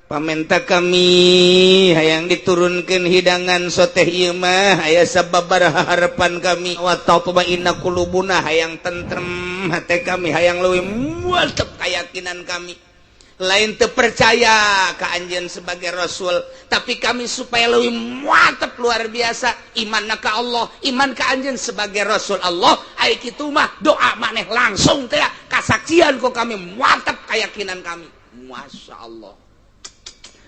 Pamenta kami hayang diturunkan hidangan soteh ieu mah aya sababaraha harapan kami. Wa tatma'inna qulubuna, hayang tentrem hate kami, hayang leuwih mantep keyakinan kami. Lain teu percaya ka anjeun sebagai rasul, tapi kami supaya leuwih mantep luar biasa iman ka Allah, iman ka anjeun sebagai rasul Allah. Ai kitu mah doa maneh langsung teh kasaksian ku kami, mantep keyakinan kami. Masya Allah.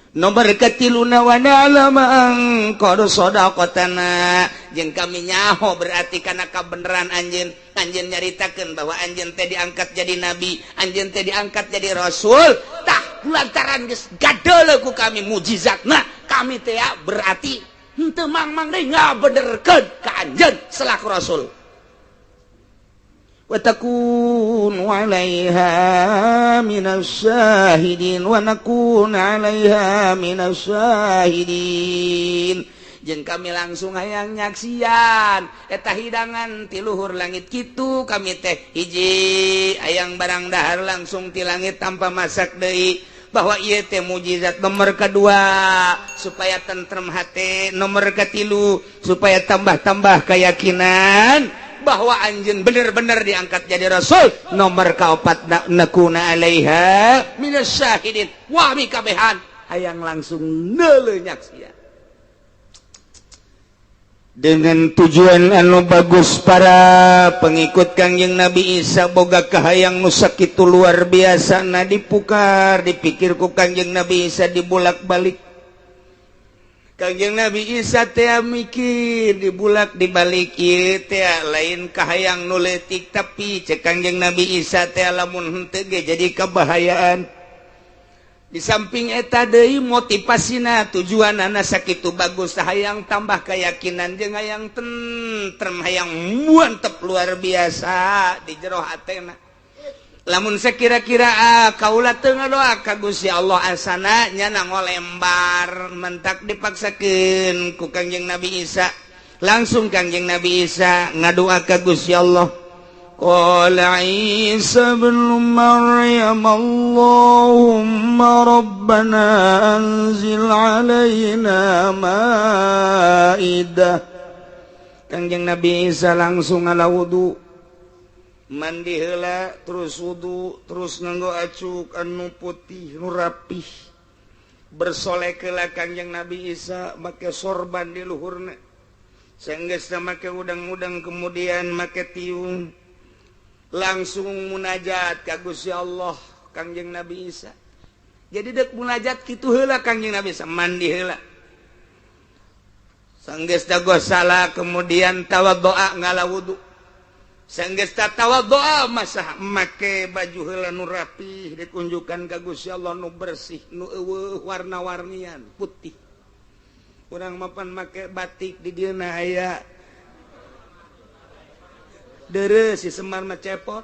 Nomor ketiluna, wa na'lama an qad shadaqtana, jeung kami nyaho berarti kana kabeneran anjeun. Anjeun nyaritakeun bahwa anjeun teh diangkat jadi nabi, anjeun teh diangkat jadi rasul. Tah, lantaran geus gadeuleu ku kami mujizatna, kami teh berarti henteu mang-mang deui ngabenerkeun ka anjeun selaku rasul. Wa takun 'alaiha minas syahidin, wa nakun 'alaiha minas syahidin, jeung kami langsung hayang nyaksian eta hidangan ti luhur langit kitu. Kami teh hiji hayang barang dahar langsung ti langit tanpa masak deui, bahwa ieu teh mujizat. Nomor kedua, supaya tentrem hati. Nomor ketilu, supaya tambah-tambah keyakinan bahwa anjeun bener-bener diangkat jadi rasul. Nomor kaopat, nakuna alaiha minas syahidin, wah, kabehan hayang langsung neuleuh nyaksian. Dengan tujuan anu bagus, para pengikut Kangjeng Nabi Isa boga kahayang nu sakitu luar biasa. Nah, dipukar, dipikir ku Kangjeng Nabi Isa, dibulak-balik. Kangjeng Nabi Isa teh mikir dibulak dibalik, ieu teh lain kahayang nu leutik, tapi cek Kangjeng Nabi Isa teh lamun henteu ge jadi kebahayaan. Di samping eta deui, motivasina, tujuanana sakitu bagus, hayang tambah keyakinan jeung hayang tentrem, hayang mantep luar biasa di jero hatena. Lamun sekira-kira, ah, kaula teu ngadoa ka Gusti Allah, asana nya ngolembar mentak dipaksakeun ku Kangjeng Nabi Isa. Langsung Kangjeng Nabi Isa ngadoa ka Gusti Allah. Qala Isa bin Maryam, Allahumma Rabbana anzil alaina ma'idah. Kangjeng Nabi Isa langsung ngala wudu, mandi heula, terus wudu, terus nganggo acuk anu putih nu rapih, bersolek heula. Kangjeng Nabi Isa make sorban di luhurna. Sanggeus make udang-udang, kemudian make tiung, langsung munajat ka Gusti Allah Kangjeng Nabi Isa. Jadi dek munajat kitu heula, Kangjeng Nabi Isa mandi heula. Sanggeus salah, kemudian tawaddoa, ngala wudu. Sanggeus tawaddoa, masa make baju heula nu rapih, dikunjukkan ka Gusti Allah nu bersih, nu euweuh warna-warnian, putih. Urang mapan make batik di dieu aya deureuh, si Semar mah cepot.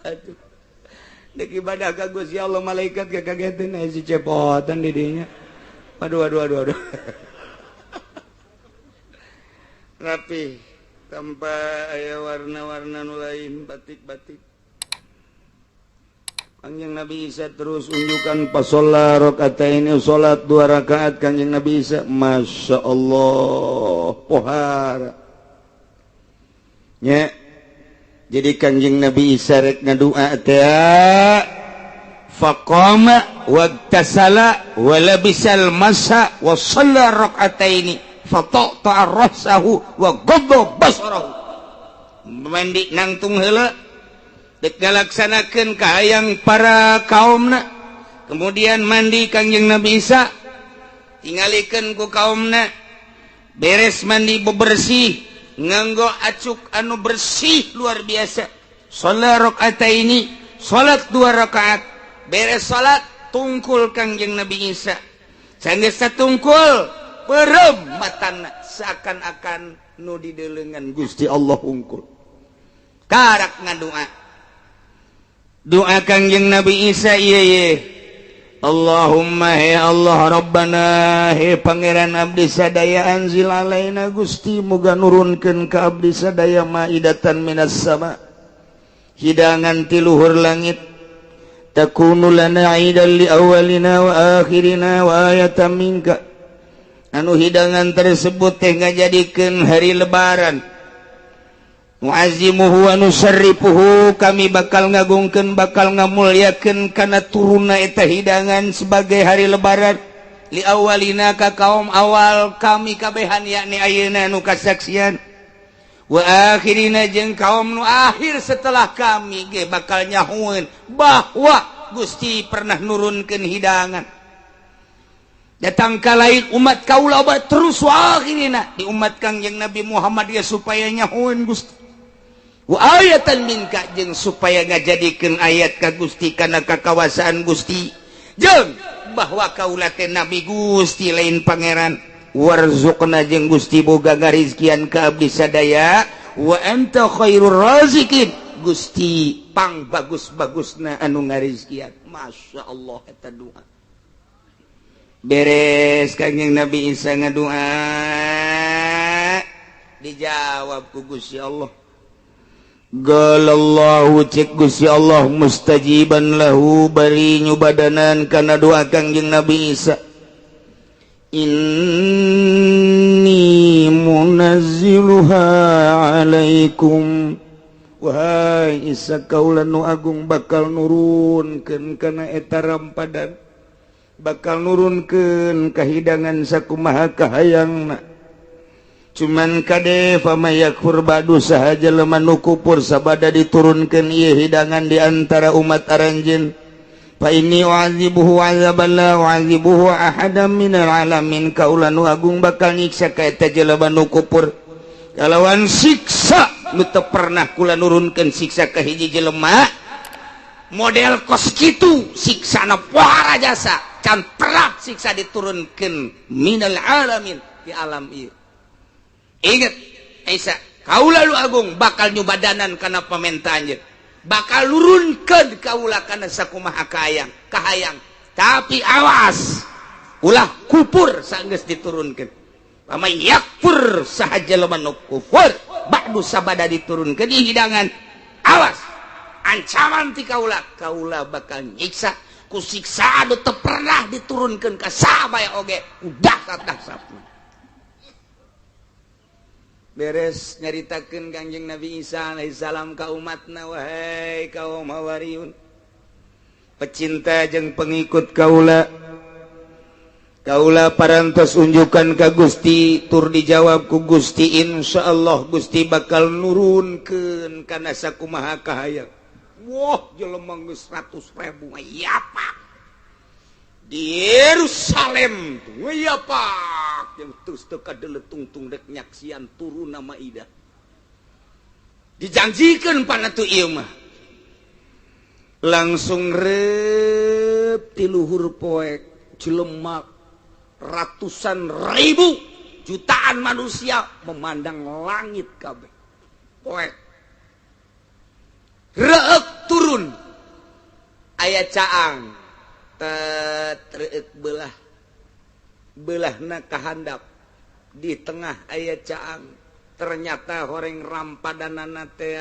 Aduh, dek ibadah ka Gusti Allah, malaikat kakageteun aya si cepotan di dinya. Aduh, aduh, aduh, aduh. Rapi tanpa aya warna-warna nu lain, batik-batik. Kangjeng Nabi Isa terus unjukan pasola ini, salat dua rakaat Kangjeng Nabi Isa. Masya Allah, pohara nya. Jadi Kangjeng Nabi Isa rek ngadua teh, faqama wagtasala wa labisal masha wa shalla raka'ataini fataqta'a ra'sahu wa ghadda basarahu. Mandi nangtung heula, dek ngalaksanakeun kahayang para kaumna. Kemudian mandi Kangjeng Nabi Isa, tingalikeun ku kaumna. Beres mandi, bebersih, nganggo acuk anu bersih luar biasa, salat ini, salat dua rakaat. Beres salat, tungkul Kangjeng Nabi Isa. Sanggeus tungkul, perem matana, seakan-akan nu didelengan Gusti Allah hungkul. Karak ngadua doa Kangjeng Nabi Isa, ieu ye, Allahumma, he Allah, Rabbana, he Pangeran abdi sadaya, anzil alaina, Gusti muga nurunkeun ka abdi sadaya, maidatan minas sama, hidangan ti luhur langit. Takunu lana 'idan li awwalina wa akhirina wa ayatan minka. Anu hidangan tersebut teh ngajadikeun hari Lebaran. Nu'azzimuhu wa nusarrifuhu, kami bakal ngagungkeun, bakal ngamulyakeun kana turunna eta hidangan sebagai hari Lebaran li awwalina, ka kaum awal kami kabehan, yakni ayeuna nu kasaksian, wa akhirina, jeung kaum nu akhir setelah kami ge bakal nyahueun bahwa Gusti pernah nurunkeun hidangan datang ka lain umat kaula terus wa akhirina di umat Kangjeng Nabi Muhammad ya, supaya nyahueun Gusti, wa ayatan minka, jeung supaya ngajadikeun ayat ka Gusti kana kakawasaan Gusti, jeung bahwa kaula teh nabi Gusti, lain pangeran. Warzuqna, jeung Gusti boga ngarizkian ka abdi sadaya, wa anta khairur razikin, Gusti pang bagus-bagusna anu ngarizkian. Masya Allah, eta doa. Beres Kangjeng Nabi Isa ngadoa, dijawab ku Gusti Allah. Galallahu, cek Gusti Allah, mustajiban lahu, bari nyubadanan kana doa Kangjeng Nabi Isa, inni munazziluha alaikum. Wahai Isa, kaula nu agung bakal nurunkeun kana eta rampadan, bakal nurunkeun kahidangan sakumaha kahayangna. Cuman kade, famay yakfur ba'du, saha jelema nu kufur sabada diturunkeun ieu hidangan di antara umat aranjeun, fa inni u'adzibuhu 'adzaban la u'adzibuhu ahadan minal alamin, kaula nu agung bakal nyiksa ka eta jelema nu kufur kalawan siksa nu teu pernah kula nurunkeun siksa ka hiji jelema model kos kitu. Siksana pohara jasa, can pernah siksa diturunkeun minal alamin, di alam ieu. Ingat Isa, kaula nu agung bakal nyubadanan kana pamentaan, bakal nurunkeun kaula kana sakumaha kahayang kahayang, tapi awas ulah kupur sanggeus diturunkeun. Famay yakfur, saha jelema nu kufur, ba'du, sabada diturunkeun di hidangan, awas, ancaman ti kaula, kaula bakal nyiksa ku siksa anu teu pernah diturunkeun ka saha bae oge, udah dahsatna. Beres nyaritakeun Kangjeng Nabi Isa alaihissalam ka umatna, wahai kaum Hawariyun, pecinta jeung pengikut kaula, kaula parantos unjukan ka Gusti, tur dijawab ku Gusti, insyaallah Gusti bakal nurunkeun kana sakumaha kahayang. Wah, jelema geus 100.000, ya Pak, di Yerusalem, ya Pak, yang terus teu kadeletung dek nyaksian turun nama Maidah. Dijanjikan pana tuh ieu mah langsung rep ti luhur poek jelema ratusan ribu jutaan manusia memandang langit kabeh poek reuk turun, aya caang tet reuk belah belahna kahandap, di tengah aya caang. Ternyata horeng rampadanana teh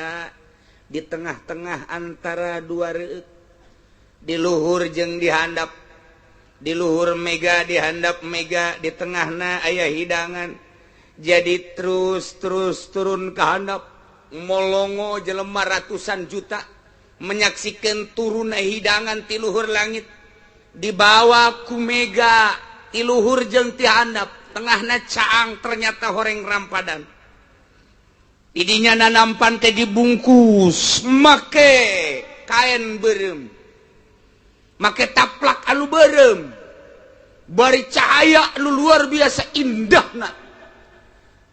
di tengah-tengah antara dua reuk, di luhur jeung di handap, di luhur mega, di handap mega, di tengahna aya hidangan. Jadi terus terus turun ke handap, molongo jelema ratusan juta menyaksikan turun hidangan ti luhur langit, dibawa ku mega ti luhur jeung ti handap, tengahna caang, ternyata horeng rampadan. Didinya nanampan teh dibungkus make kain berem, make taplak anu berem, bari cahaya anu luar biasa indahna.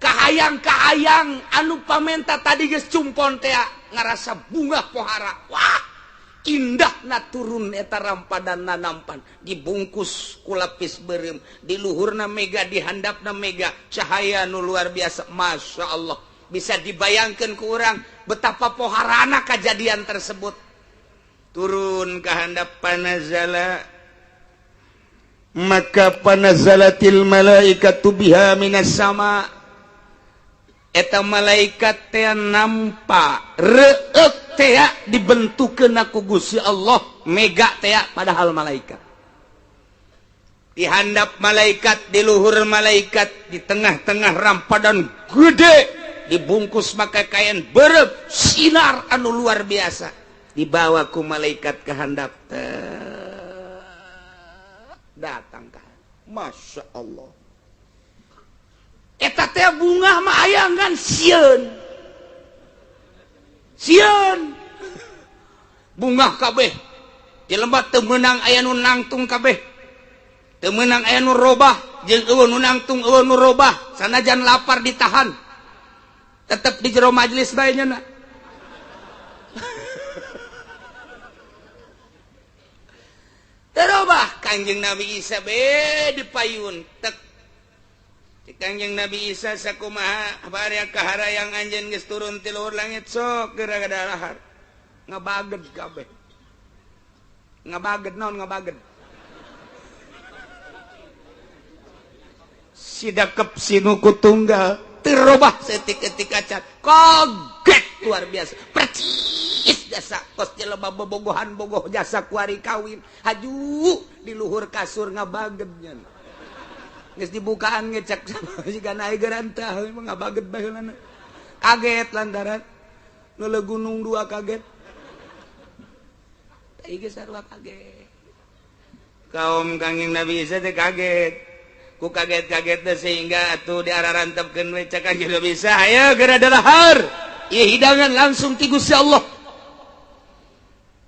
Kahayang-kahayang anu pamenta tadi geus cumpon teh ngarasa bunga pohara. Wah, indahna turun eta rampadan nanampan, dibungkus ku lapis berem, di luhurna mega, di handapna mega, cahaya nu luar biasa. Masya Allah, bisa dibayangkan ku urang betapa poharana kejadian tersebut. Turun ke handap, panazala, maka panazalatil malaikatu biha minas sama. Eta malaikat teh nampak reuk teh dibentukkeun ku Gusti Allah mega teh, padahal malaikat dihandap, malaikat di luhur, malaikat di tengah-tengah rampadan gede, dibungkus make kain beureum sinar anu luar biasa, dibawa ku malaikat ke handap teh, datang ka. Masya Allah, eta teh bungah mah aya ngan sieun sieun, bungah kabeh. Jelema teu meunang aya nu nangtung kabeh, teu meunang aya nu robah, jeung euweuh nu nangtung, euweuh nu robah. Sanajan lapar ditahan, tetep di jero majelis bae nya. Terobah Kangjeng Nabi Isa be dipayun tek. Kangjeng Nabi Isa, "Sakumaha bari kaharayang anjeun geus turun ti luhur langit? Sok geura gadalahar." Ngabaged kabeh, ngabaged. Naon ngabaged? Sidakep sinuku tunggal terobah setik-etik acan. Kaget luar biasa, percis jasa kos jelema bobogohan, bogoh jasa kuari kawin, haju di luhur kasur ngabaged nya. Geus dibukaan ngecek jiga naik gerantah ngabaged baheulana. Kaget lantaran ngeuleuh gunung dua kaget. Tai geus sarua kaget. Kaum Kangjeng Nabi Isa teh kaget. Ku kaget-kaget teh sehingga atuh diararantepkeun we. Cek Kangjeng Nabi Isa, "Ayo geura dalahar. Ieu hidangan langsung ti Gusti Allah."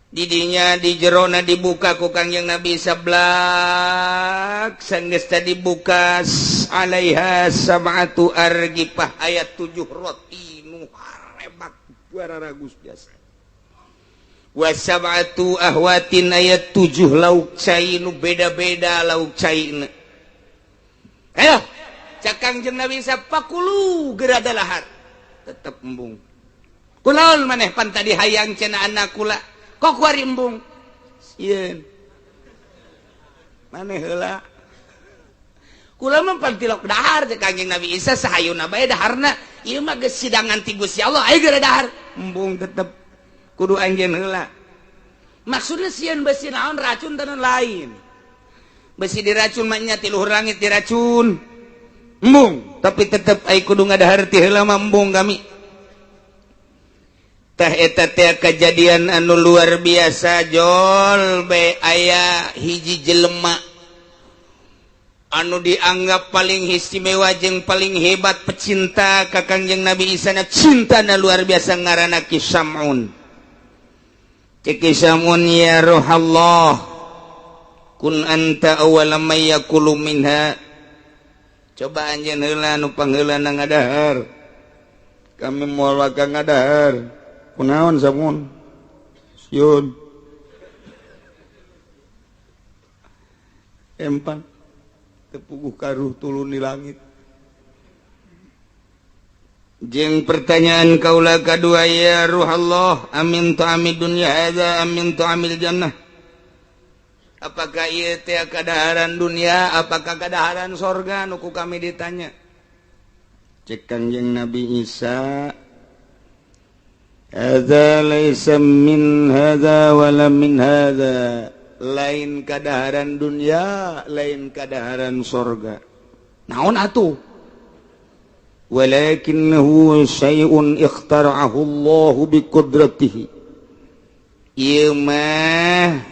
Didinya di jerona dibuka ku Kangjeng Nabi seblak. Sanggeus tadi dibuka, alaiha sab'atu argifah, aya 7 roti nu harebak ragus biasa, wa sab'atu ahwatin, aya 7 lauk cai nu beda-beda lauk cai. Ayo, cak Kangjeng Nabi Isa, "Fakulu, geura dalahar." Tetep embung. "Kunaon maneh? Pan tadi hayang cenah anak kula, kok kuari embung?" "Sieun maneh heula." "Kula mah pan tilok dahar," cek Kangjeng Nabi Isa, "sahayuna bae daharna, ieu mah geus sidangan ti Gusti Allah, ayo geura dahar." Embung tetep, kudu anjeun heula. Maksudna sieun besi naon, racun tanah lain, besi diracun mah nya ti luhur langit diracun. Embung, tapi tetep ai kudu ngadahar ti heula mah embung kami. Tah, eta teh kejadian anu luar biasa. Jol be aya hiji jelema anu dianggap paling istimewa jeung paling hebat pecinta ka Kangjeng Nabi Isa na, cintana luar biasa, ngaranna Ki Samun. Cek Ki Samun, "Ya ruhallah, kun anta awwala may yakulu minha." "Coba anjeun heula nu pangheulana ngadahar, kami moal waka ngadahar." "Kunaon, Samun?" "Sieun." Empang tepuguh karuh tulun di langit. Jeung pertanyaan kaula kadua, ya ruh Allah, amin ta'amid dunya hadza amin ta'amil jannah? Apakah ieu teh kadaharan dunia, apakah kadaharan sorga nu ku kami ditanya? Cek Kangjeng Nabi Isa, "Hadza laisa min hadza wala min hadza." Lain kadaharan dunia, lain kadaharan sorga. Naon atuh? "Walakinnahu syai'un ikhtara'ahu Allahu biqudratihi." Ieu mah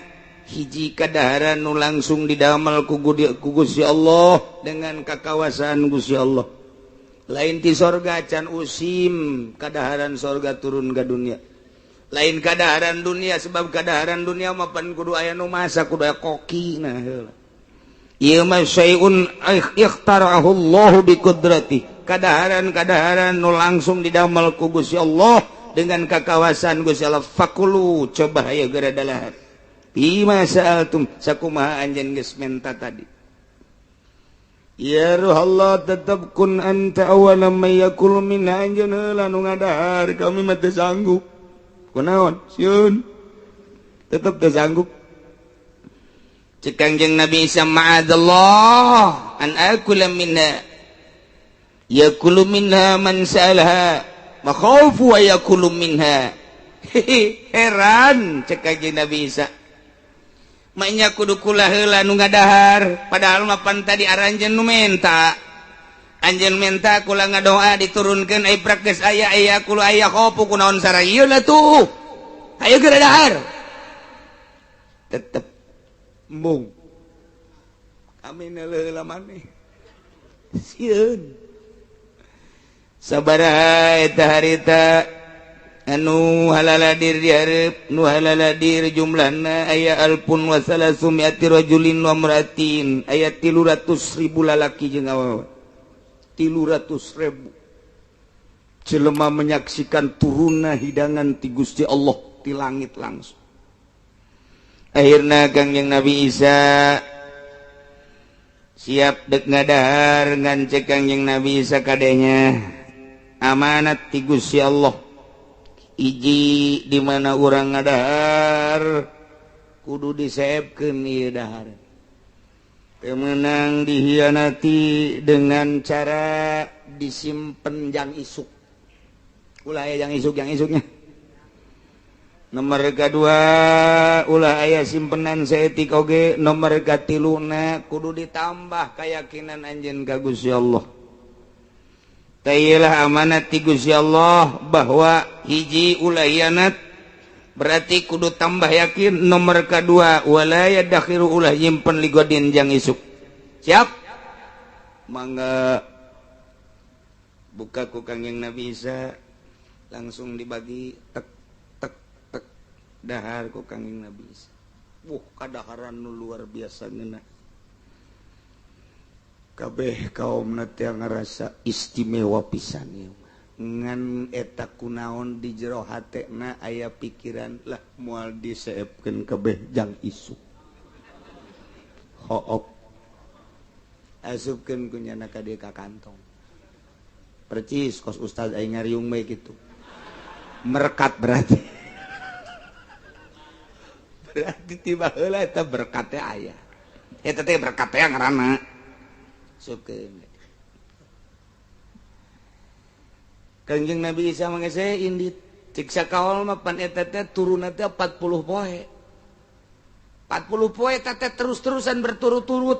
hiji kadaharan nu langsung didamel ku Gusti Allah dengan kakawasaan Gusti Allah, lain ti sorga. Can usim kadaharan sorga turun ke dunia. Lain kadaharan dunia, sebab kadaharan dunia mah pan kudu aya nu masak, kudu aya koki. Nah, heula ieu mah syai'un ikhtara'ahu Allahu biqudrati, kadaharan-kadaharan nu langsung didamel ku Gusti Allah dengan kakawasan Gusti Allah. "Fakulu, coba aya geura dalahar, bima sa'altum," sakumaha anjeun geus menta tadi. "Ya ruh Allah, tetap kun anta awwala may yakul minha." "Anjeun heula nu ngadahar, kami mah teu sanggup." "Kunaon?" "Sieun." Tetep teu sanggup. Cek Kangjeng Nabi Isa, "Ma'adallah an akula minha." Yakulu minha man sa'alha makhaufu wa yakulu minha. Heran cek Kanjeng Nabi Isa. Maknya kudu kula heula nu ngadahar, padahal mah pan tadi aranjeun nu menta. Anjeun menta kula ngadoa diturunkeun ai praktis aya aya kulu aya khofu kunaon sareng ieu lah tuh. Ayo geura dahar. Tetep embung. Kami heula maneh. Sieun. Sabaraha eta harita anu halaladir dihareup nu halaladir jumlahna aya alpun wa salasumiati rajulin wa imraatin aya 300.000 lalaki jeung awewe 300.000 jelema menyaksikan turunna hidangan ti Gusti Allah ti langit langsung. Akhirna Kangjeng Nabi Isa siap dek ngadahar ngan cek Kangjeng Nabi Isa kadenya amanat ti Gusti Allah hiji di mana urang ngadahar kudu diseepkeun ieu dahar teu meunang dihianati dengan cara disimpen jang isuk ulah aya jang isuk jang isuknya. Nomor kedua ulah aya simpenan saeutik oge. Nomor katiluna kudu ditambah keyakinan anjeun ka Gusti Allah. Tailah amanat ti Gusti Allah bahwa hiji ulah hianat berarti kudu tambah yakin. Nomor kedua wala yadakhiru ulah nyimpen ligodin jang isuk. Siap? Mangga buka ku Kangjeng Nabi Isa langsung dibagi tek tek tek dahar ku Kangjeng Nabi Isa. Wuh kadaharan nu luar biasa ngeunah. Kabeh kaum teh ngarasa istimewa pisan ieu ngan eta kunaon di jero hatena aya pikiran lah moal diseepkeun kabeh jang isuk hook asupkeun ku nyana ka dieu ka kantong percis kos ustaz aing ngariung bae kitu merekat berarti berarti tiba heula eta berkat teh aya eta teh berkat teh ngaranna. Kanjeng Nabi Isa mangese indit cik sakaol mah pan eta teh turunna teh 40 poe 40 poe eta teh terus-terusan berturut-turut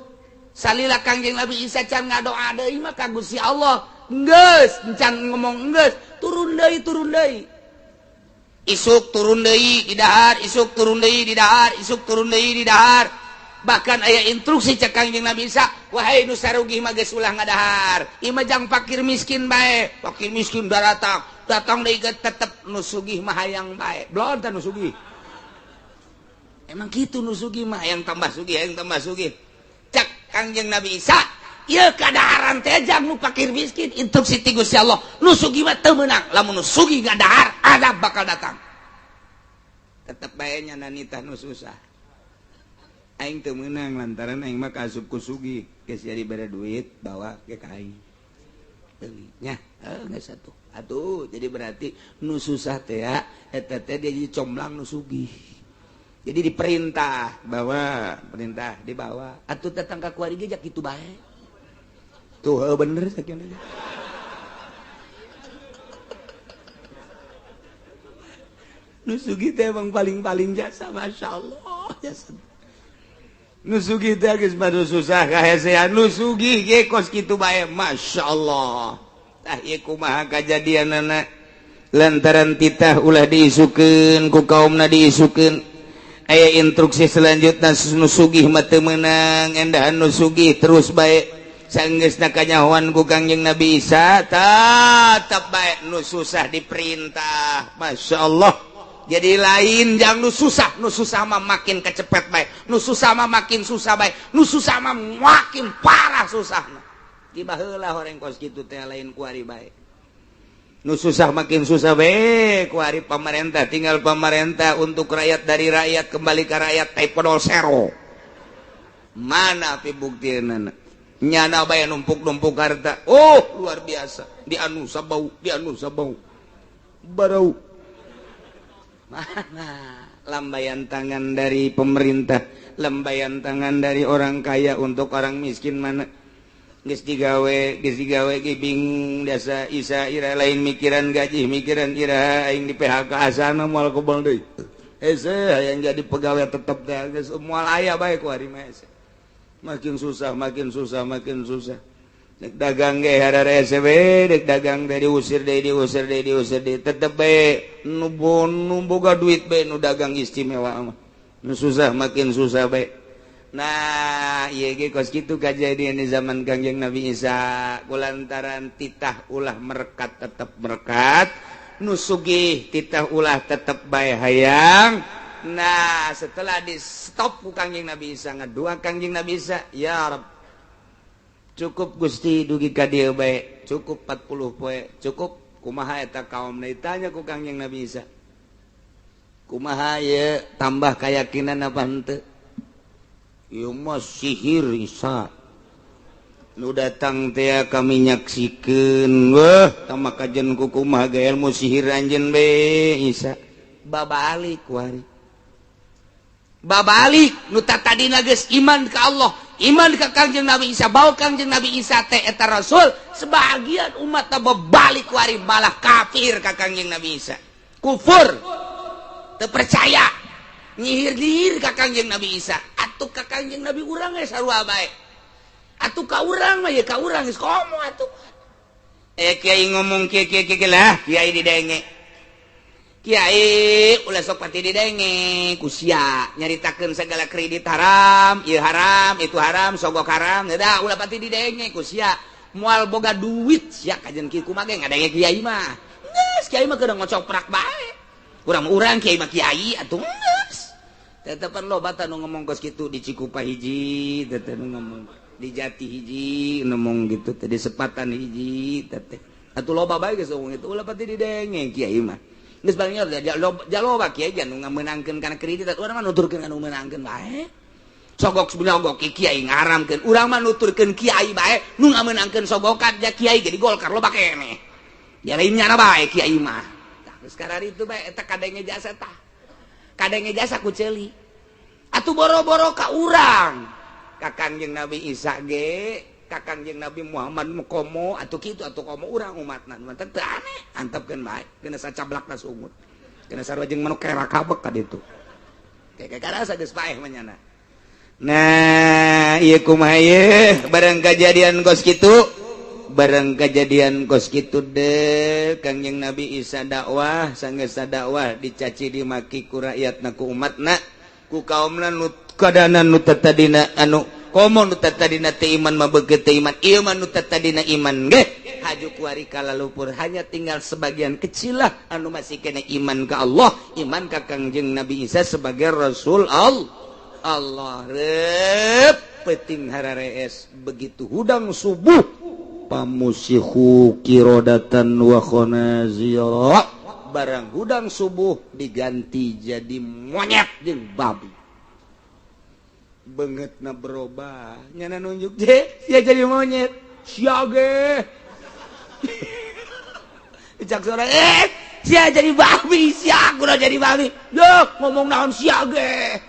salila Kangjeng Nabi Isa can ngadoa deui mah ka Gusti Allah geus can ngomong geus turun deui isuk turun deui di dahar isuk turun deui di dahar isuk turun deui di dahar. Bahkan aya instruksi cek Kangjeng Nabi Isa wahai nu sarugih mah geus ulah ngadahar ieu mah jang fakir miskin bae fakir miskin daratang datang deui ge tetep nu sugih mah hayang bae belon teh nu sugih emang kitu nu sugih mah hayang tambah sugih hayang tambah sugih cek Kangjeng Nabi Isa ieu kadaharan teh jang nu fakir miskin instruksi ti Gusti Allah nu sugih mah teu meunang lamun nu sugih ngadahar azab bakal datang tetep bae nya nanitah nu susah aing teu meunang lantaran aing mah kaasup ku sugih geus jadi bere duit bawa ke ka aing deui nya geus atuh atuh jadi berarti nu susah teh ya eta teh dia jadi comblang nu sugih jadi diperintah bawa perintah dibawa atuh datang ka kuari ge kitu bae tuh bener sakieu nu sugih teh emang paling-paling jasa masyaallah jasa nu sugih teh geus mah susah kahesean nu sugih ge kos kitu bae masyaallah tah ieu kumaha kajadianana lantaran titah ulah diisukeun ku kaumna diisukeun aya instruksi selanjutna nu sugih mah teu meunang endahan nu sugih terus bae sanggeusna kanyahoan ku Kangjeng Nabi Isa tetep bae nu susah diperintah masyaallah. Jadi lain jang nu susah mah makin kecepet bae, nu susah mah makin susah bae, nu susah mah makin parah susahna. Di baheula horeng kos kitu teh lain kuari bae. Nu susah makin susah bae kuari pamarentah, tinggal pamarentah untuk rakyat dari rakyat kembali ke rakyat type zero. Mana pi buktina? Nyana bae numpuk-numpuk harta. Oh, luar biasa. Di anu sabau, di anu sabau. Barau. Mana lambaian tangan dari pemerintah, lambaian tangan dari orang kaya untuk orang miskin mana? Geus digawe, geus digawe ge bingung dasa Isa ira lain mikiran gaji, mikiran ira aing di PHK, asana moal kebal deui. Hese hayang jadi pegawai tetep teh geus moal aya bae ku hari mah hese. Makin susah, makin susah, makin susah. Dek dagang ge hararese we, dek dagang teh diusir deui, diusir deui, diusir deui, tetep bae nu nu boga duit bae nu dagang istimewa mah. Nu susah makin susah bae. Nah, ieu ge kos kitu kajadian di zaman Kangjeng Nabi Isa, kulantaran titah ulah merekat tetep merekat, nu sugih titah ulah tetep bae hayang. Nah, setelah di stop ku Kangjeng Nabi Isa, ngadua Kangjeng Nabi Isa, "Ya Rabb, cukup Gusti, dugi ka dieu bae, cukup 40 poe, cukup." Kumaha eta kaum ditanya ku Kangjeng Nabi Isa, "Kumaha ye, tambah keyakinan apa henteu?" "Ieu mah sihir, Isa nu datang teh, kami nyaksikeun. Wah, tama kajen ku kumaha ge ilmu sihir anjeun be, Isa." Babalik kuari, babalik nu tadina geus iman ka Allah, iman ka Kangjeng Nabi Isa, bawa Kangjeng Nabi Isa teh eta rasul, sebagian umat teh babalik kuari malah kafir ka Kangjeng Nabi Isa, kufur, teu percaya, nyihir-nyihir ka Kangjeng Nabi Isa. Atuh ka Kangjeng Nabi urang ge sarua bae atuh, ka urang mah ya, ka urang geus komo atuh. Eh, kiai ngomong kieu kieu kieu lah, kiai didenge, kiai ulah sok pati didenge ku sia, nyaritakeun segala kredit haram, ieu haram, itu haram, sogok haram, da ulah pati didenge ku sia, moal boga duit sia. Kajen kieu kumaha ge ngadenge kiai mah, geus kiai mah keur ngocoprak bae, urang urang kiai mah kiai atuh geus tetepan. Loba tah nu ngomong kos kitu di Cikupa hiji, teteh nu ngomong di Jati hiji, ngomong gitu teh di Sepatan hiji teteh. Atuh loba bae geus ngomong itu, ulah pati didenge kiai mah. Geus bangnya jaloba kiai anu ngamenangkeun kana kredit, urang mah nuturkeun anu meunangkeun bae. Sogok sebenarnya ogok kiai ngaramkeun, urang mah nuturkeun kiai bae nu ngamenangkeun sogokan ja kiai ge di Golkar loba keneh. Ya lain nyana bae kiai mah. Tah geus itu bae eta kadenge jasa, tah kadenge jasa ku ceuli. Atuh boro-boro ka urang, ka Kangjeng Nabi Isa ge, ka Kangjeng Nabi Muhammad komo atuh kitu atuh, komo urang umatna mah teu aneh, antepkeun bae kena sacablakna sungut, kena sarua jeung manuk kerak kabek ka ditu. Kayak karasa geus paeh mah nyana. Nah, ieu kumaha ieu barang kejadian kos kitu, barang kejadian kos kitu deh Kangjeng Nabi Isa dakwah, sanggeus dakwah dicaci dimaki ku rakyatna, ku umatna, ku kaumna nu kadana nu tadina anu komo nu tadina teu iman mah beukeut teu iman, ieu mah nu tadina iman ge haju kuari kalalupur, hanya tinggal sebagian kecil lah anu masih kena iman ke Allah, iman ka Kangjeng Nabi Isa sebagai Rasul Allah. Allah rep peting hararees begitu hudang subuh, famusikhu qirodatan wa khanazira, barang hudang subuh diganti jadi monyet jeung babi. Bangetna berubah, nyana nunjuk je sia jadi monyet sia ge. Cak sore, eh, sia jadi babi sia, aku udah jadi babi. Duh, ngomong naon sia ge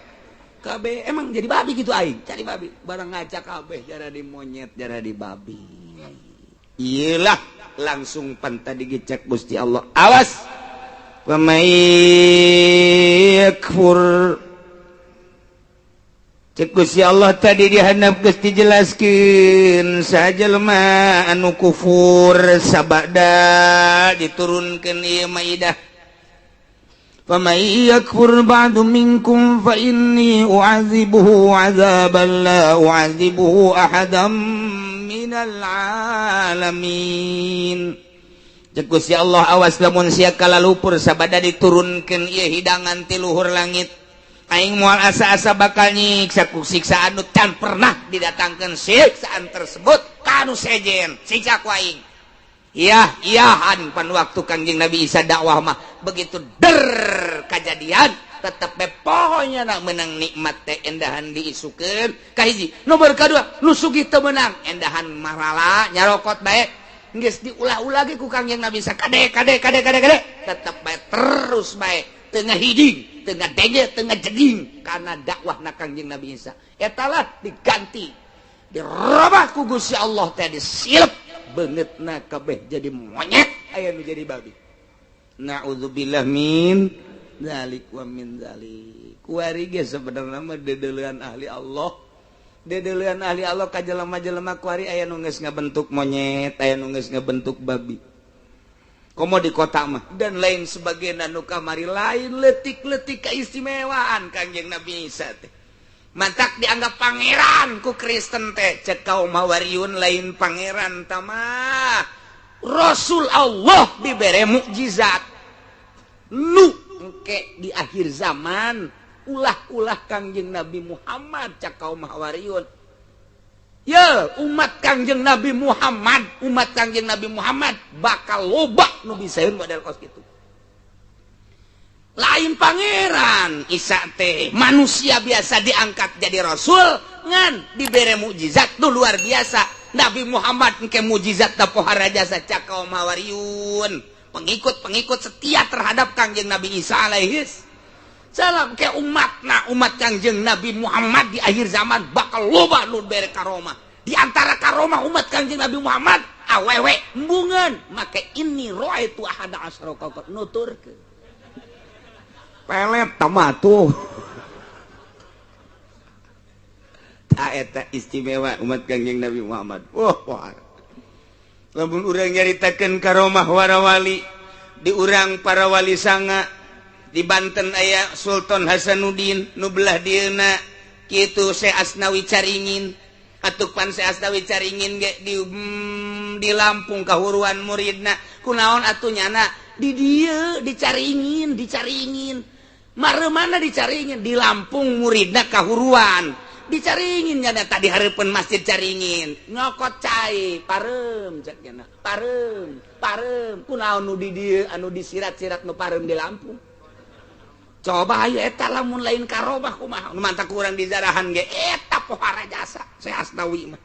kabeh emang jadi babi gitu, aing cari babi barang ngaca kabeh jara di monyet, jara di babi. Iyalah, langsung pan tadi dicek Gusti Allah, awas, famay yakfur, cek Gusti Allah tadi dihandap geus dijelaskeun, saja lemah anu kufur sabada diturunkeun ieu maidah. فمن يكفر بعد منكم فإني أعذبه عذابا لا أعذبه أحدا من العالمين. Cek Gusti Allah, awas lamun sia kalalupur sabada diturunkeun ieu hidangan ti luhur langit, aing moal asa-asa bakal nyiksa ku siksaan nu can pernah didatangkeun siksaan tersebut ka anu sejen, siksa ku aing. Iya iyahan pan waktu Kangjeng Nabi Isa dakwah mah begitu der kejadian, tetep be pokoknya nak menang nikmat teh endahan diisukeun kahiji, nomor kedua nu sugih teu meunang endahan marala nyarokot bae, geus diulah-ulah ge ku Kangjeng Nabi Isa, kade kade kade kade kade, tetep bae terus bae teu ngahiding, teu ngadenge, teu ngajeging karena dakwah na Kangjeng Nabi Isa. Eta lah diganti. Dirobah ku Gusti Allah teh, disilep beungeutna kabeh jadi monyet, aya nu jadi babi. Naudzubillah min dzalik wa min dzalik. Kuari ge sebenarnya mah dedeulean ahli Allah. Dedeulean ahli Allah ka jelema-jelema kuari aya nu geus ngabentuk monyet, aya nu geus ngabentuk babi. Komo di kota mah dan lain sebagainya, nu kamari lain letik-letik keistimewaan Kangjeng Nabi Isa teh. Mantak dianggap pangeran ku Kristen teh, cek kaum Hawariun lain pangeran tamah. Rasul Allah dibere mukjizat nu engke di akhir zaman ulah-ulah Kangjeng Nabi Muhammad, cak kaum Hawariun. Ya, umat Kangjeng Nabi Muhammad, umat Kangjeng Nabi Muhammad bakal loba nu bisaeun model kos kitu. Lain pangeran Isa teh, manusia biasa diangkat jadi rasul ngan dibere mukjizat tuh luar biasa. Nabi Muhammad engke mukjizat pohara jasa, cak kaum Hawariun, pengikut-pengikut setia terhadap Kangjeng Nabi Isa alaihis salam. Ke umatna, umat Kangjeng Nabi Muhammad di akhir zaman bakal loba nu bere karomah. Di antara karomah umat Kangjeng Nabi Muhammad, awewe embungan make "Inni ra'aitu ahada asyara kaukab", nuturkeun pelet tamatuh. Eta istimewa umat Kangjeng Nabi Muhammad. Wah, wah. Lamun urang nyaritakeun karomah warawali di urang, para wali sanga di Banten aya Sultan Hasanuddin, nu belah dieuna kitu Syekh Asnawi Caringin. Atuh pan Syekh Asnawi Caringin ge di Lampung kahuruan muridna. Kunaon atuh nyana di dieu dicaringin, dicaringin mare mana dicaringin di Lampung muridna kahuruan, dicaringin nyana tadi hareupeun Masjid Caringin, nyokot cai, "Pareum," cek nyana, "pareum, pareum." Kunaon nu di dieu anu disirat-sirat nu pareum di Lampung? Coba ayo, eta lamun lain karomah kumaha? Nu mantak kurang di zarahan ge eta pohara jasa Syekh Asnawi mah.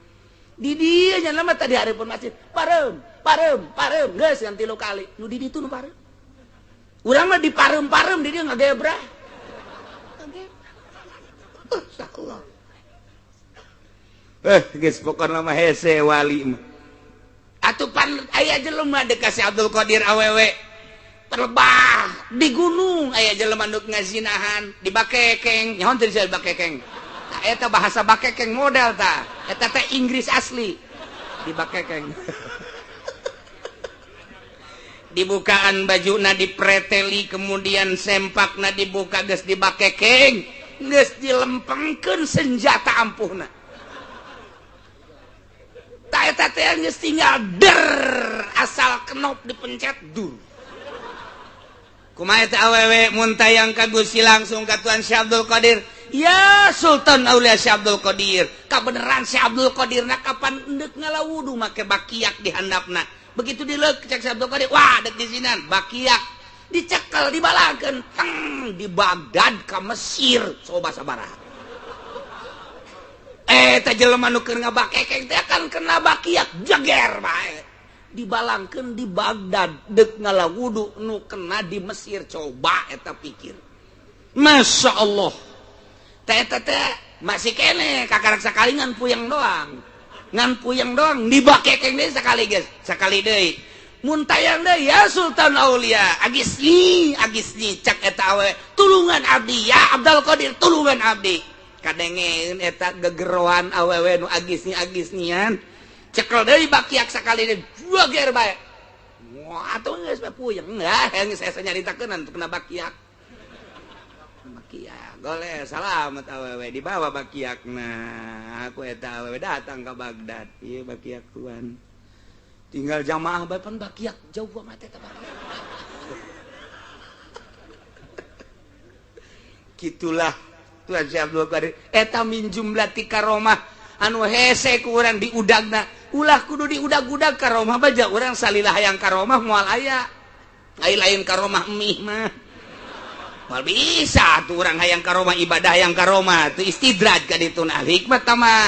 Di dieu nyana mah tadi hareupeun masjid, "Pareum, pareum, pareum," geus yang tilu kali. Nu di ditu nu pareum, urang mah di pareum-pareum di dieu ngagebrah. Insyaallah. Geus pokona mah hese wali mah. Atuh pan aya jelema deuk ka Syekh Abdul Qadir, awewe terbah di gunung, aya jelema nu ngazinahan dibakekeng. Nyaho teu disebut bakekeng? Tah, eta bahasa bakekeng model tah eta teh Inggris asli, dibakekeng. Dibukaan bajuna, dipreteli, kemudian sempakna dibuka, geus dibakekeng, geus dilempengkeun senjata ampuhna. Tah, eta teh geus tinggal der, asal kenop dipencet dur. Kumaha eta awewe mun tayang ka Gusti langsung ka Tuan Syekh Abdul Qadir? Ya Sultan Aulia Syekh Abdul Qadir, kabeneran Syekh Abdul Qadir na kapan endek ngala wudu make bakiak di handapna. Begitu dileuk, cek Syekh Abdul Qadir, "Wah, dek dizinan." Bakiak dicekel, dibalakeun teng di Baghdad ka Mesir. Coba sabaraha teh jelema nu keur ngabakekeng teh kan kena bakiak, jeger bae, dibalangkeun di Baghdad, dek ngala wudu nu kena di Mesir. Coba eta pikir, Masya Allah. Teh teh teh masih kene kakarak sakali ngan puyeng doang, ngan puyeng doang dibakekeng deui sakali, geus sakali deui. Mun tayang deui, "Ya Sultan Aulia, agisni, agisni," cak eta awe, "tulungan abdi, ya Abdul Qadir, tulungan abdi." Kadengeun eta gegeroan awewe nu agisni agisnian, cekel deui bakiak sakali deui, juager bae. Wah, atuh geus puyeng lah geus saya nyaritakeun anu kena bakiak. Bakiak goleh salamet, awewe dibawa bakiak. Nah, aku eta awewe datang ke Baghdad, "Ieu bakiak, tuan." Tinggal jamaah bae pan bakiak jauh banget eta bakiak. Gitulah Tuan Syekh Abdul Qadir eta min jumlati karomah anu hese ku urang diudagna. Ulah kudu diudag-udag karomah baja urang salilah hayang karomah moal aya. Ai lain karomah mih mah moal bisa tuh urang hayang karomah, ibadah hayang karomah tuh istidraj ka ditu. Al hikmah tamah,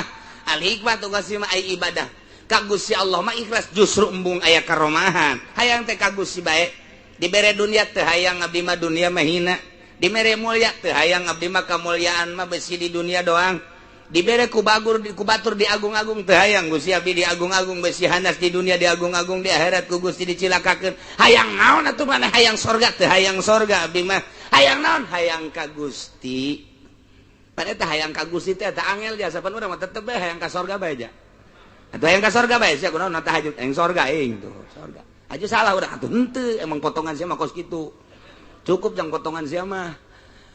al hikmah tuh kasih mah ai ibadah ka Gusti Allah mah ikhlas, justru embung aya karomahan. Hayang teh ka Gusti bae, dibere dunia teu hayang abdi mah, dunia mah hina. Dibere mulia teu hayang abdi mah, kamuliaan mah besi di dunia doang. Dibere ku bagur di ku batur diagung-agung, teu hayang Gusti abdi diagung-agung. Besi hanas di dunia diagung-agung, di akhirat ku Gusti dicilakakeun. Hayang naon atuh maneh? Hayang sorga? Teu hayang sorga abdi mah. Hayang naon? Hayang ka Gusti. Pada teh hayang ka Gusti teh eta angel jasa pan. Urang mah tetep bae hayang ka sorga bae ja. Atuh hayang ka sorga bae sia, kunaon tahajud hayang sorga aing tuh sorga aja. Salah urang atuh? Henteu, emang potongan sia mah kos kitu. Cukup jang potongan sia mah.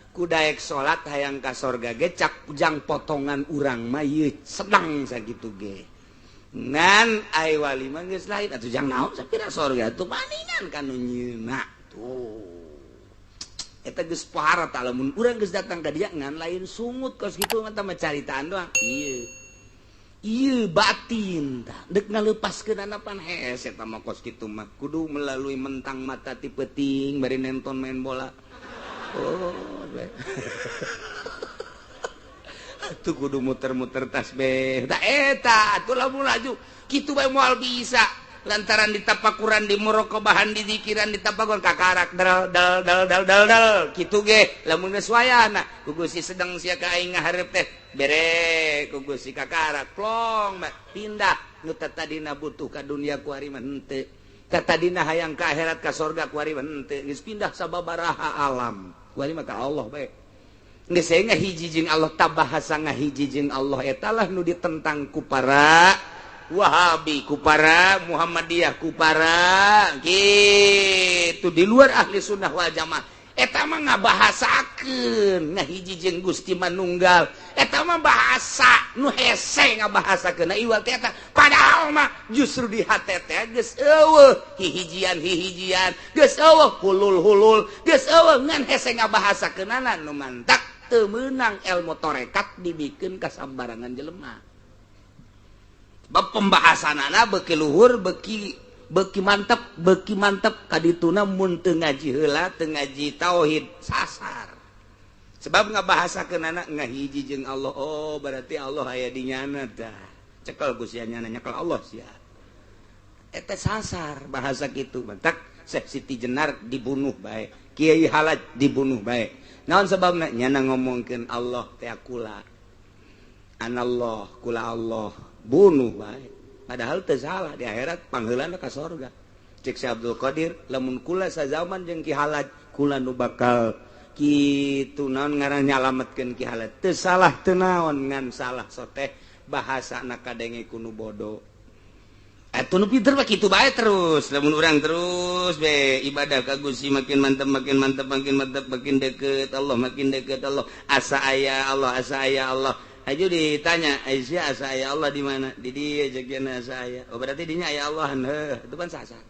Ku daek salat hayang ka sorga ge cak jang potongan urang mah ieu sedang sakitu ge. Ngan ai wali mah geus lain atuh. Jang naon sapira sorga tuh paningan kanu nyeuna tuh. Eta geus pohara tah lamun urang geus datang ka dia. Ngan lain sungut kos kitu mah, mah caritaan doang ieu. Ieu batin tah dek ngalepaskeun pan hese. Eta mah kos kitu mah kudu melalui mentang mata ti peuting bari nonton main bola. Oh, tuh kudu muter-muter tasbih. Tak eta atuh lamun laju kitu bae moal bisa, lantaran ditapakuran, di muraqabahan, di zikiran, ditapakuran kakarak dal dal dal dal dal dal kitu ge. Lamun geus wayahna ku Gusti sedang sia ka aing ngahareup teh, bere ku Gusti kakarak plong pindah. Nu tadina butuh ka dunia, kuari mah henteu. Tadina hayang ka akhirat, ka sorga, kuari mah henteu. Geus pindah sababaraha alam, kuari mah ka Allah bae. Geus ngahiji jeung Allah. Ta bahasa ngahiji jeung Allah eta lah nu ditentang ku para Wahabi, ku para Muhammadiyah, ku para gitu di luar ahli sunnah wal jamaah. Eta mah ngabahasakeun ngahiji jeung Gusti manunggal. Eta mah bahasa nu hese ngabahasakeun iwal teh eta, padahal mah justru di hate teh geus eueuh hihijian hihijian, geus eueuh hulul-hulul, geus eueuh, ngan hese ngabahasakeunana. Nu mantak teu meunang ilmu torekat dibikeun ka sambarangan jelema. Bab pembahasanana beki luhur, beki beki mantep, beki mantep kadituna. Mun teu ngaji heula, teu ngaji tauhid, sasar. Sebab ngabahasakeun anak ngahiji jeung Allah, oh berarti Allah aya di nyana dah. Cekel ku sia nyana, nyekel Allah sia. Eta sasar bahasa kitu. Mantak Syekh Siti Jenar dibunuh bae, Kiai Halaj dibunuh bae. Naon sebabna? Nyana ngomongkeun Allah teh kula anallah, kula Allah, bunuh bae. Padahal teu salah, di akhirat pangheulana ka sorga. Cek Syekh Abdul Qadir, lamun kula sazaman jeung Ki Halaj, kula nu bakal kitu naon ngaran nyalametkeun Ki Halaj. Teu salah, teu naon, ngan salah soteh bahasa na kadenge ku nu bodoh. Atuh nu pinter mah kitu bae terus. Lamun urang terus be ibadah ka Gusti makin mantep, makin mantep, makin mantep, makin deket Allah, makin deket Allah, asa aya Allah, asa aya Allah. Aju ditanya, "Aisyah, asa aya Allah di mana?" "Di dia," cek "asa aya." Oh, berarti dinya aya Allah. Heuh, itu kan sasar.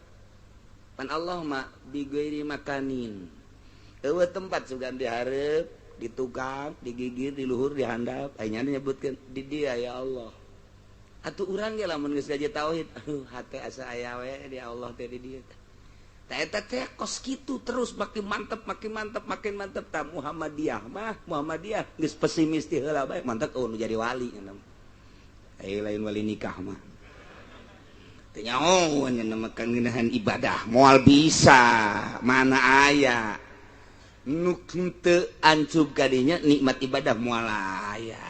Pan Allah mah bighairi makanin. Eueuh tempat sugan dihareup, di tukang, digigir, di luhur, di handap. Aya nyebutkeun di dia ya Allah. Atuh urang ge lamun geus gaji tauhid, aduh hate asa aya we di Allah teh di dieu. Tah eta teh kos kitu terus makin mantep, makin mantep, makin mantep. Tah Muhammadiyah mah, Muhammadiyah geus pesimis ti heula bae, mantep oh nu jadi wali nya. Aya lain wali nikah mah. Teu nyaho nya mah ngeunahan ibadah moal bisa. Mana aya nu teu ancub kadinya nikmat ibadah, moal aya.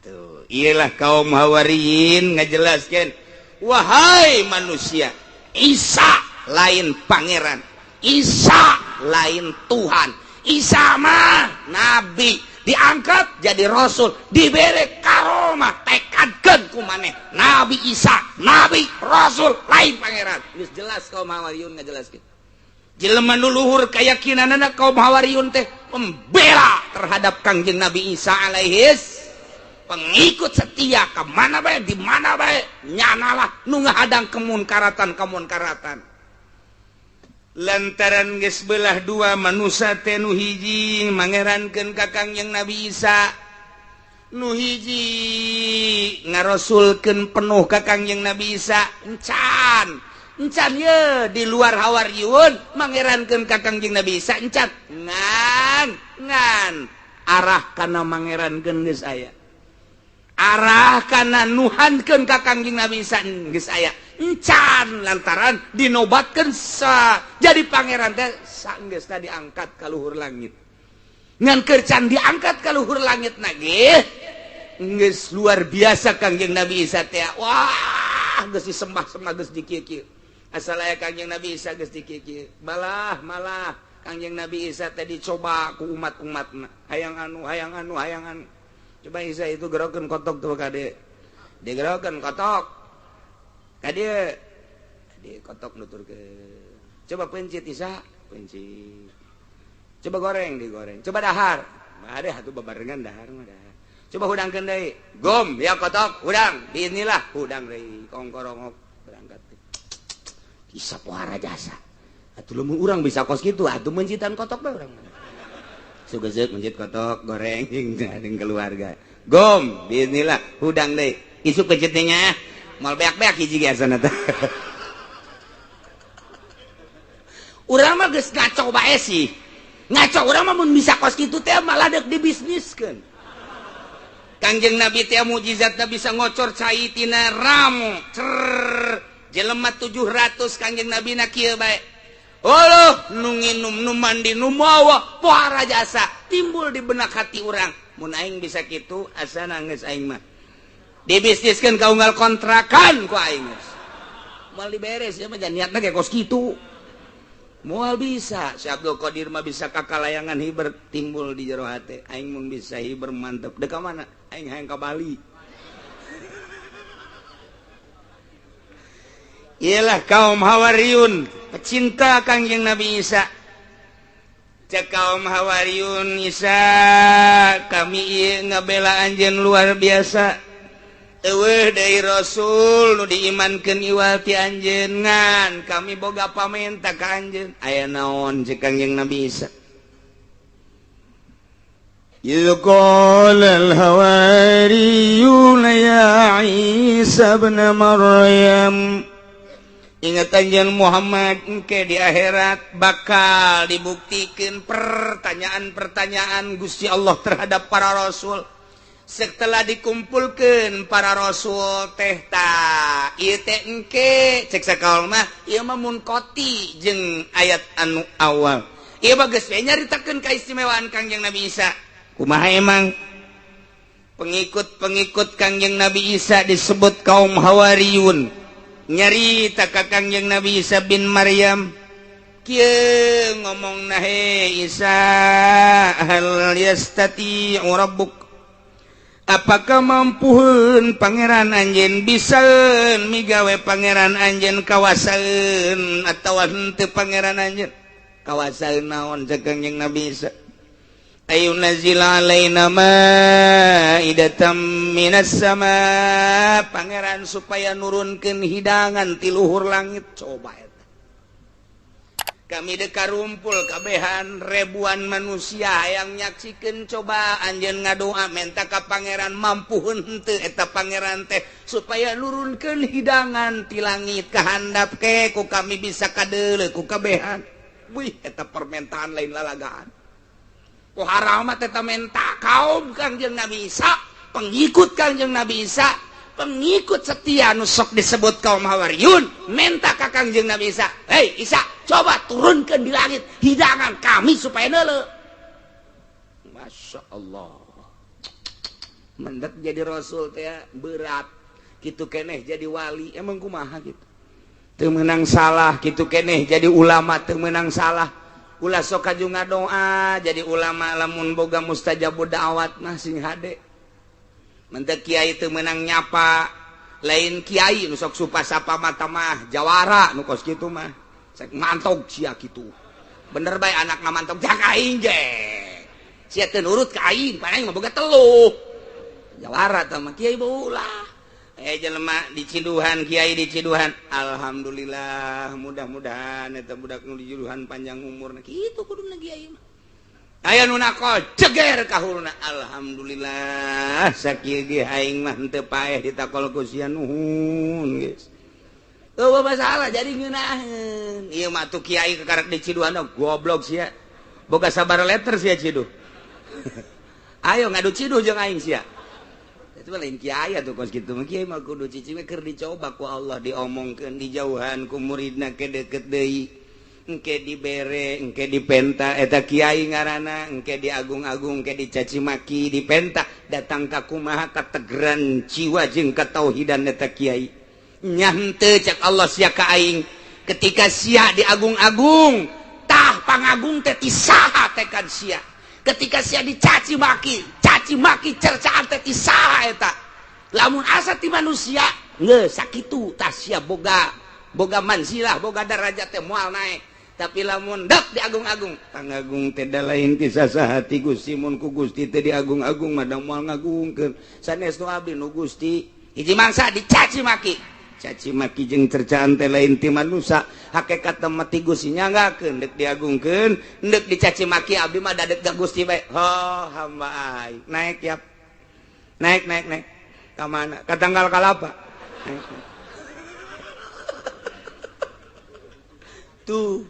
Tuh, iyalah kaum Hawariyin ngajelaskan, wahai manusia, Isa lain pangeran, Isa lain Tuhan. Isa mah nabi, diangkat jadi rasul, diberi karomah. Tekadkeun ku maneh Nabi Isa nabi, rasul, lain pangeran. Geus jelas kaum Hawariyun ngajelaskeun. Jelema nu luhur keyakinanana kaum Hawariyun teh pembela terhadap Kangjeng Nabi Isa alaihis, pengikut setia kemana bae, di mana bae, nyanalah nu ngahadang kemunkaratan kemunkaratan. Lantaran geus belah dua manusia teh, nu hiji mangerankeun ka Kangjeng Nabi Isa, nu hiji ngarosulkeun penuh ka Kangjeng Nabi Isa. Encan encan ye di luar Hawariyun mangerankeun ka Kangjeng Nabi Isa encan, ngan ngan arah kana mangerankeun geus aya, arah kana nuhankeun ka Kangjeng Nabi Isa geus aya encan, lantaran dinobatkeun sa jadi pangeran teh sanggeusna diangkat ka luhur langit. Ngan keur can diangkat ka luhur langit nage Geus luar biasa Kangjeng Nabi Isa teh. Wah, geus disembah-sembah, geus dikieu-kieu. Asal aya Kangjeng Nabi Isa geus dikieu-kieu. Malah malah Kangjeng Nabi Isa teh dicoba ku umat-umatna. Hayang anu, hayang anu, hayang anu. Coba Isa itu gerokeun kotok tuh kade. Digerokeun kotok. Kade di kotok nuturkeun. Coba pencit Isa, pencit. Coba goreng, digoreng. Coba dahar. Ada atuh babarengan dahar mah dahar. Coba hudangkeun deui. Gom ya kotok, hudang. Inilah hudang deui, kongkorongok berangkat. Isa pohara jasa. Atuh lamun urang bisa kos kitu, atuh mencitan kotok bae urang. Sugezeuk mencit kotok goreng jeung keluarga. Gom, bismillah, hudang deui. Isuk pencitnya moal beak-beak hiji ge asana teh. Urang mah geus ngaco bae sih. Ngaco urang mah mun bisa kos kitu teh malah deuk dibisniskeun. Kangjeng Nabi teh mujizatna bisa ngocor cai tina ramu. Cer jelema 700 Kangjeng Nabi na kieu bae. Oloh nu nginum, nu mandi, nu mawa pohara jasa timbul di benak hati urang. Mun aing bisa kitu asana geus aing mah. Dibisniskeun ka unggal kontrakan ku aing geus. Moal diberes ya mah niatna ge kos kitu. Moal bisa si Abdul Qadir mah bisa kakalayangan hiber timbul di jero hate. Aing mun bisa hiber mantep. Dek ka mana? Aing hayang ka Bali. Iyalah kaum Hawariyun pecinta Kangjeng Nabi Isa. Cek kaum Hawariyun, Isa kami ieu ngabela anjeun luar biasa. Eueuh deui Rasul nu diimankeun iwal ti anjeun ngan kami boga pamenta ka anjeun. Aya naon cek Kangjeng Nabi Isa? Idz qala al-hawariyun ya Isa ibn Maryam. Ingat anjeun Muhammad engke di akhirat bakal dibuktikan pertanyaan-pertanyaan Gusti Allah terhadap para rasul. Setelah dikumpulkan para rasul teh ta ieu teh engke cek sakaol mah ieu mah munkoti jeung ayat anu awal. Ieu mah geus we nyaritakeun kaistimewaan Kangjeng Nabi Isa. Kumaha emang pengikut-pengikut Kangjeng Nabi Isa disebut kaum Hawariyun. Nyarita ka Kangjeng Nabi Isa bin Maryam kieu ngomongna, he Isa, hal yastati'u rabbuk, apakah mampuheun pangeran anjeun bisaeun migawe pangeran anjeun kawasaeun atawa henteu pangeran anjeun kawasaeun naon cek Kangjeng Nabi Isa? Ayu nazila alaina maidatan minas sama, pangeran supaya nurunkeun hidangan ti luhur langit. Coba eta kami deka rumpul kabehan ribuan manusia yang nyaksikeun, coba anjeun ngadoa menta ka pangeran mampuheun henteu eta pangeran teh supaya nurunkeun hidangan ti langit ka handap ke ku kami bisa kadeuleu ku kabehan. Wih, eta permintaan lain lalagaan. Pohara mah teh menta kaum Kangjeng Nabi Isa, pengikut Kangjeng Nabi Isa, pengikut setia nu sok disebut kaum Hawariyun, menta ka Kangjeng Nabi Isa, "Hei Isa, coba turunkan di langit hidangan kami supaya neuleu." Masya Allah. Mendak jadi rasul teh berat. Kitu keneh jadi wali emang kumaha gitu. Teu meunang salah kitu keneh jadi ulama teu meunang salah. Ulah sok kaju ngadoa jadi ulama lamun boga mustajabud da'wat mah sing hade. Mentek kiai teu meunang nyapa, lain kiai nu sok supa sapa mata mah jawara nu kos kitu mah. Sek mantog sia kitu. Bener bae anak ngamantog jang aing ge. Sia teu nurut ka aing, pan aing mah boga teluh. Jawara tah mah kiai ulah. Jelema diciduhan kiai diciduhan, alhamdulillah mudah-mudahan eta budak nu diciduhan panjang umurna kitu kuduna kiai mah. Aya nu nakol ceger kahulna, alhamdulillah sakieu ge aing mah henteu paeh ditakol ku sia, nuhun geus. Eueuh masalah jadi ngeunaheun. Ieu mah tuh kiai kakarek diciduhan goblok sia. Boga sabar letter sia ciduh. Ayo ngadu ciduh jeung aing sia. Itu lain kiai atuh kos kitu mah, kiai mah kudu cicing keur dicoba ku Allah, diomongkeun dijauhan ku muridna ke deket deui. Engke dibere, engke dipenta eta kiai ngaranna, engke diagung-agung, engke dicaci maki, dipenta datang ka kumaha kategeran jiwa jeung katauhidan eta kiai. Nya henteu cek Allah sia ka aing ketika sia diagung-agung, tah pangagung teh ti saha tekad sia. Ketika sia dicaci maki, caci maki cercaan teh ti saha eta. Lamun asa ti manusia, geus sakitu tah sia boga boga manzilah, boga darajat teh moal naik. Tapi lamun dek diagung-agung, pangagung teh da lain ti sasaha ti Gusti, mun ku Gusti teh diagung-agung mah da moal ngagungkeun. Sanes nu abdi nu Gusti. Hiji mangsa dicaci maki. Caci maki jeung cercaan teh lain ti manusa, hakekat mah ti Gusti nyanggakeun deuk diagungkeun, deuk dicaci maki abdi mah da deuk ka Gusti bae. Oh, hamba aing. Naik yap. Naik naik naik. Ka mana? Ka tanggal kalapa. Naik, naik. Tuh.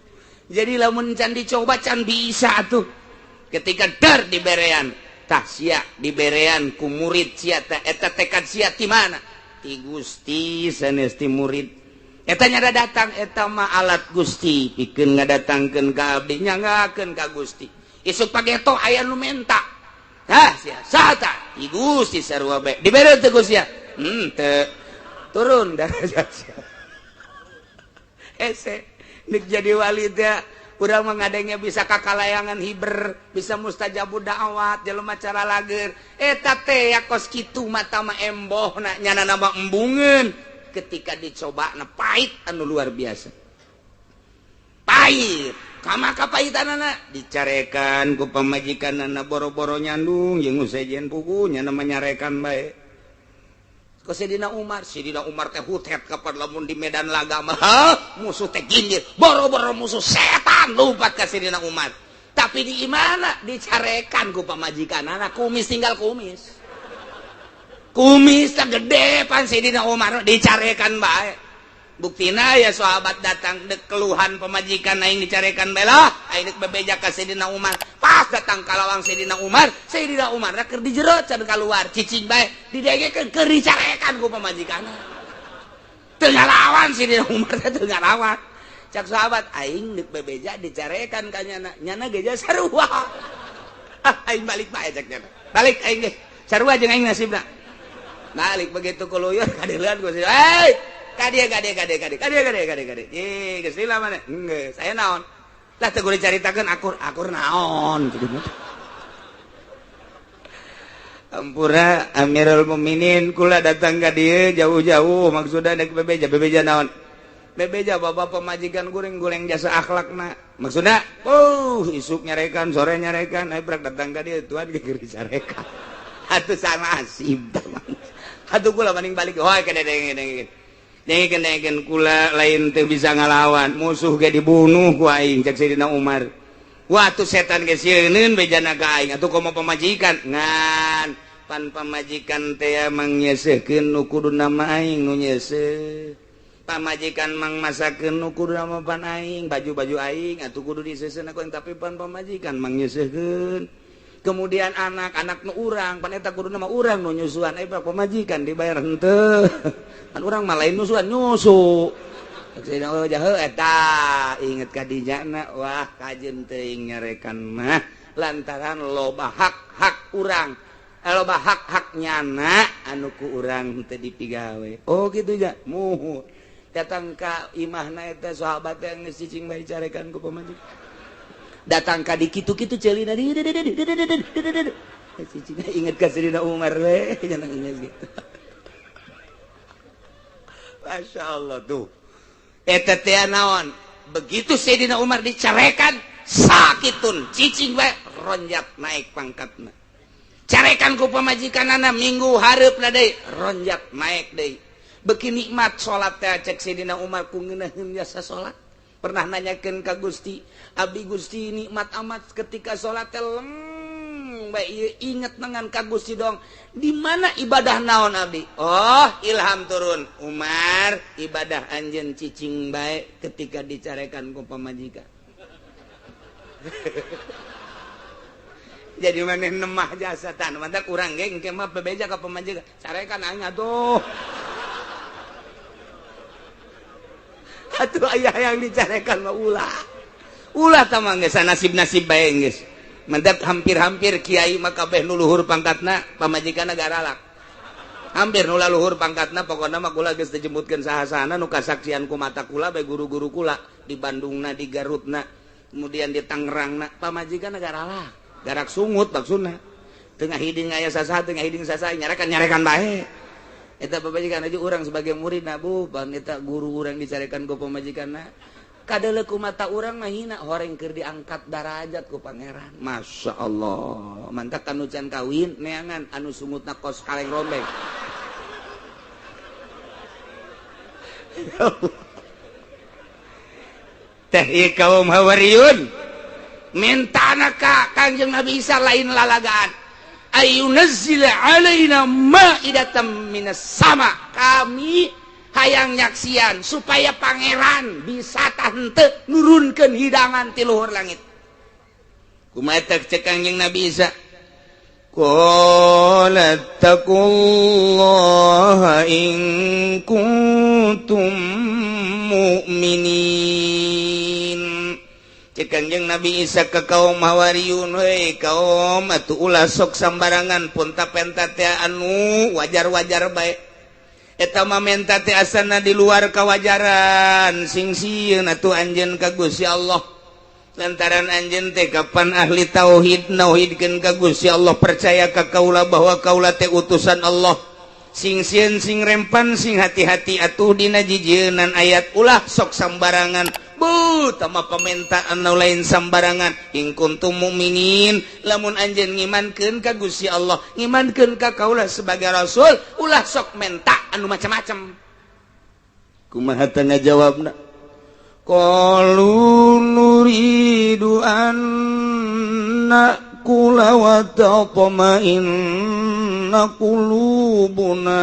Jadi lamun can dicoba can bisa tuh. Ketika dar diberean, tah sia diberean ku murid sia teh eta tekad sia ti mana? Ti Gusti sanes ti murid. Eta nya datang eta mah alat Gusti pikeun ngadatangkeun ka abdi nyanggakeun ka Gusti. Isuk pageto aya nu menta. Hah sia saha tah? Ti Gusti sarua bae. Dibere teu Gusti sia? Teu. Turun darajat sia. Hese nek jadi wali teh urang mah ngadengnya bisa kakalayangan hiber, bisa mustajabud da'wat, jelema cara lager. Eta teh ya kos kitu mata mah embohna nyana nama embungeun. Ketika dicoba na pahit anu luar biasa. Pahit, kama kapahitanana dicarekan ku pamajikanana boro-boro nyandung jeung sejen pugu nyana mah nyarekan bae. Ke Sidina Umar, Sidina Umar teh hutet kapan lamun di medan laga mah musuh teh ginjir, boro-boro musuh setan lompat ka Sidina Umar. Tapi di imana dicarekan ku pamajikanana, kumis tinggal kumis. Kumis teh gede pan Sidina Umar dicarekan bae. Buktina ya sahabat datang dek keluhan pemajikan aing dicarekan bae lah, aing dek bebeja ka Sidina Umar. Pas datang ka lawang Sidina Umar, Sidina Umar keur di jero can kaluar, cicing bae didengekeun keur dicarekan ku pamajikanna. Teu ngalawan Sidina Umar teh teu ngalawan. Cak sahabat aing deuk bebeja dicarekan ka nyana, nyana ge sarua. Aing balik bae cak nyana. Balik aing ge. Sarua jeung aing nasibna. Balik begitu kuluyur kadeuleun ku si, "Hei, kadieu kadieu kadieu kadieu kadieu kadieu kadieu kadieu." Ih, geus lila mana? Geus, aya naon? Lah teu kudu dicaritakeun akur, akur naon kitu. Ampura Amirul Mukminin kula datang ka dieu jauh-jauh maksudna dek bebeja, bebeja naon? Bebeja bapak pemajikan guring-guring jasa akhlakna. Maksudna, isuk nyarekan, sore nyarekan, ayo brak datang ka dieu tuan ge keur dicarekan. Atuh sama asib. Atuh kula mending balik. Hoy kedeng-deng. Dengekeun kula lain teu bisa ngalawan, musuh ge dibunuh ku aing cek Sidina Umar. Waktu setan ge sieuneun bejana ka aing atuh komo pamajikan ngan pan pamajikan teh mangnyeseukeun nu kudu nama aing nu nyeuseuh. Pamajikan mangmasakeun nu kudu nama pan aing, baju-baju aing atuh kudu diseuseun ku aing tapi pan pamajikan mangnyeseukeun. Kemudian anak-anak nu urang pan eta kudu nama urang nu nyusuan eh pamajikan dibayar henteu. Pan urang mah lain nyusuan nyusu. Cek jahe eta inget ka dinyana wah kajeun teuing nyarekan mah lantaran loba hak-hak urang. Loba hak-hak nyana anu ku urang teu dipigawe. Oh kitu ja muhun. Datang ka imahna eta sahabat yang geus cicing bae carekan ku pamajikan. Datang ka di kitu-kitu ceulina cicing inget ka Sidina Umar we jangan inget gitu. Masya Allah tuh. Eta teh naon? Begitu Sayyidina Umar dicarekan sakitun cicing we ronjat naik pangkatna. Carekan ku pamajikanana minggu hareupna deui ronjat naik deui. Beuki nikmat salat teh cek Sayyidina Umar ku ngeunaheun jasa salat. Pernah nanyakeun ka Gusti, abdi Gusti nikmat amat ketika salat teh leng bae ieu inget dengan ka Gusti dong. Di mana ibadah naon abdi? Oh, ilham turun. Umar, ibadah anjeun cicing bae ketika dicarekan ku pamajikan. Jadi maneh nemah jasa tan, mantak urang ge engke mah bebeja ka pamajikan. Carekan aing atuh. Atuh ayah yang dicarekan mah ulah. Ulah tah geus nasib-nasib bae geus. Mantap, hampir-hampir kiai mah kabeh nu luhur pangkatna pamajikanna garalak. Hampir nu luhur pangkatna, pokokna mah kula geus dijemputkeun saha-sahana nu kasaksian ku mata kula bae, guru-guru kula di Bandungna, di Garutna, kemudian di Tangerangna, pamajikanna garalak. Garak sungut maksudna. Tengah hiding aya sasaha, tengah hiding sasaha, nyarekan-nyarekan bae. Eta pamajikan aja urang sebagai murid na bu, pan eta guru urang dicarekan ku pamajikanna. Kadele ku mata urang mah hina, horeng keur diangkat darajat ku Pangeran. Masya Allah. Mantap kanu can kawin neangan anu sungutna kos kaleng rombeng. Teh ieu kaum Hawariyun mintana ka Kangjeng Nabi Isa lain lalagaan. Ayunazzila alaina ma'idatan minas sama. Kami hayang nyaksian supaya Pangeran bisa tante nurunkan hidangan ti luhur langit. Kumaha cek Kangjeng Nabi Isa? Qala taqullaha in kuntum mu'minin. Cek Kangjeng Nabi Isa ke kaum Hawariyun, heuy kaum atuh ulah sok sambarangan punta penta teh anu wajar-wajar bae. Eta mah menta teh asana di luar kawajaran, sing sieun atuh anjeun ka Gusti Allah. Lantaran anjeun teh kapan ahli tauhid, nauhidkeun ka Gusti Allah, percaya ka kaula bahwa kaula teh utusan Allah. Sing sieun, sing rempan, sing hati-hati atuh dina jijieunnan ayat, ulah sok sambarangan. Bu, tama pamentaan nu lain sambarangan. In kuntum mukminin, lamun anjeun ngimankeun ka Gusti Allah, ngimankeun ka kaula sebagai rasul, ulah sok menta anu macam-macam. Kumaha teh ngajawabna? Qalu nuridu an na'kula wa tatma'inna qulubuna.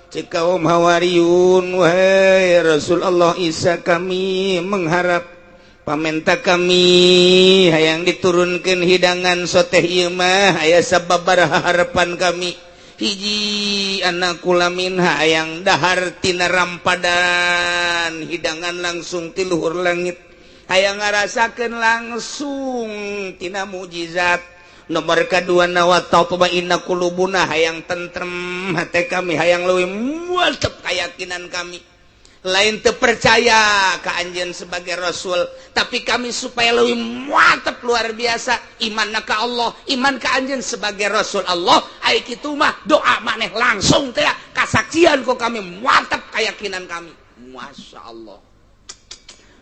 Cek kaum Hawariyun, wahai Rasul Allah Isa, kami mengharap pamenta kami hayang diturunkan hidangan soteh ieu mah aya sababaraha harapan kami. Hiji, anakula minha, hayang dahar tina rampadan hidangan langsung ti luhur langit, hayang ngarasakeun langsung tina mukjizat. Nomor kedua, wa tatma'inna qulubuna, hayang tentrem hati kami, hayang leuwih mantep keyakinan kami. Lain teu percaya ka anjeun sebagai rasul, tapi kami supaya leuwih mantep luar biasa imanna ka Allah, iman ka anjeun sebagai rasul Allah. Ai kitu mah doa maneh langsung teh kasaksian ku kami, mantep keyakinan kami. Masya Allah.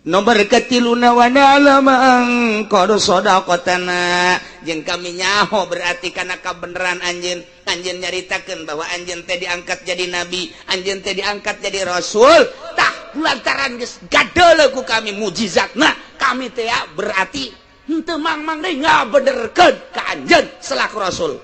Nomor ketiluna, wa na'lama an qad shadaqtana, jeung kami nyaho berarti kana kabeneran anjeun. Anjeun nyaritakeun bahwa anjeun teh diangkat jadi nabi, anjeun teh diangkat jadi rasul. Tah, lantaran geus gadeuleu ku kami mujizatna, kami teh berarti henteu mang-mang deui ngabenerkeun ka anjeun selaku rasul.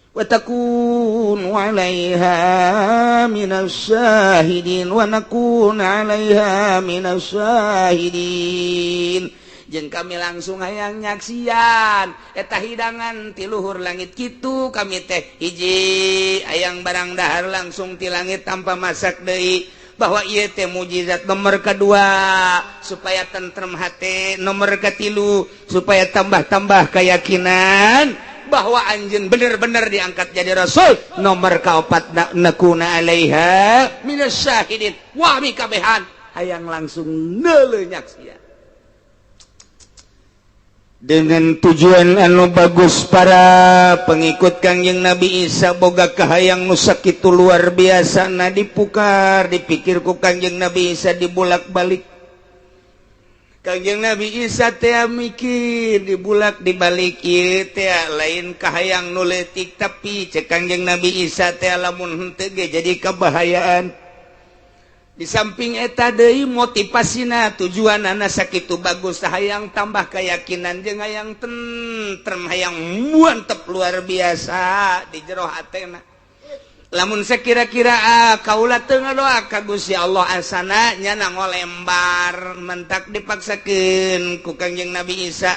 Wa takunu 'alaiha minasy syahidin wa nakuna 'alaiha minasy syahidin. Jeung kami langsung hayang nyaksian eta hidangan ti luhur langit kitu. Kami teh hiji hayang barang dahar langsung ti langit tanpa masak deui, bahwa ieu teh mujizat. Nomor kedua, supaya tentrem hati. Nomor ketilu, supaya tambah-tambah keyakinan bahwa anjeun bener-bener diangkat jadi rasul. Nomor kaopat, nakuna alaiha minas syahidin, wah mi kabehan hayang langsung neuleuh nyaksian. Dengan tujuan anu bagus, para pengikut Kangjeng Nabi Isa boga kahayang nu sakitu luar biasa. Nah, dipukar dipikir ku Kangjeng Nabi Isa, dibulak-balik. Kangjeng Nabi Isa teh mikir dibulak dibalik, ieu teh lain kahayang nu leutik, tapi cek Kangjeng Nabi Isa teh lamun henteu ge jadi kebahayaan. Di samping eta deui, motivasina, tujuanana sakitu bagus, hayang tambah keyakinan jeung hayang tentrem, hayang mantep luar biasa di jero hatena. Lamun sekira-kira ah, kaula teu ngadoa ka Gusti Allah, asana nya ngolembar mentak dipaksakeun ku Kangjeng Nabi Isa.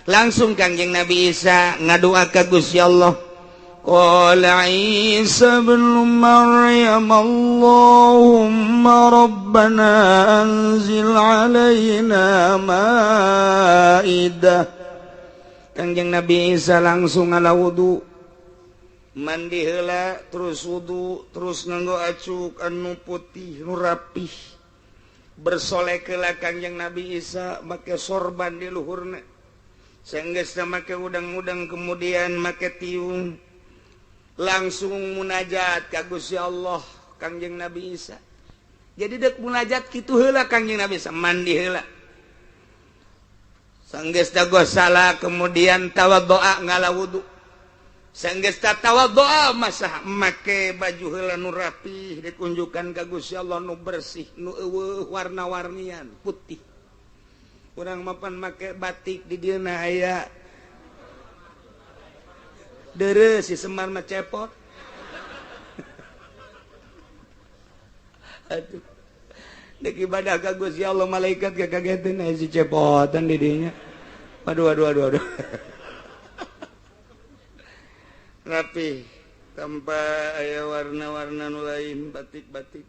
Langsung Kangjeng Nabi Isa ngadoa ka Gusti Allah. Qala Isa ibn Maryam Allahumma rabbana anzil alaina maidah. Kangjeng Nabi Isa langsung ngala wudu, mandi heula terus wudu, terus nganggo acuk anu putih nu rapih, bersolek heula Kangjeng Nabi Isa make sorban di luhurna, sanggeusna make udang-udang kemudian make tiung, langsung munajat ka Gusti Allah Kangjeng Nabi Isa. Jadi dek munajat kitu heula Kangjeng Nabi Isa, mandi heula. Sanggeusna gosala kemudian tawaddoa ngala wudu. Sanggeusna tawaddoa masah make baju heula nu rapih dikunjukkan ka Gusti Allah nu bersih nu eueuh warna-warnian putih. Urang mapan make batik di dieu na aya deureuh si Semar mah cepot. Aduh. Dek ibadah ka Gusti Allah malaikat kakageteun aya si cepotan di dinya. Aduh aduh aduh aduh. Rapi tanpa aya warna-warna nu lain batik-batik.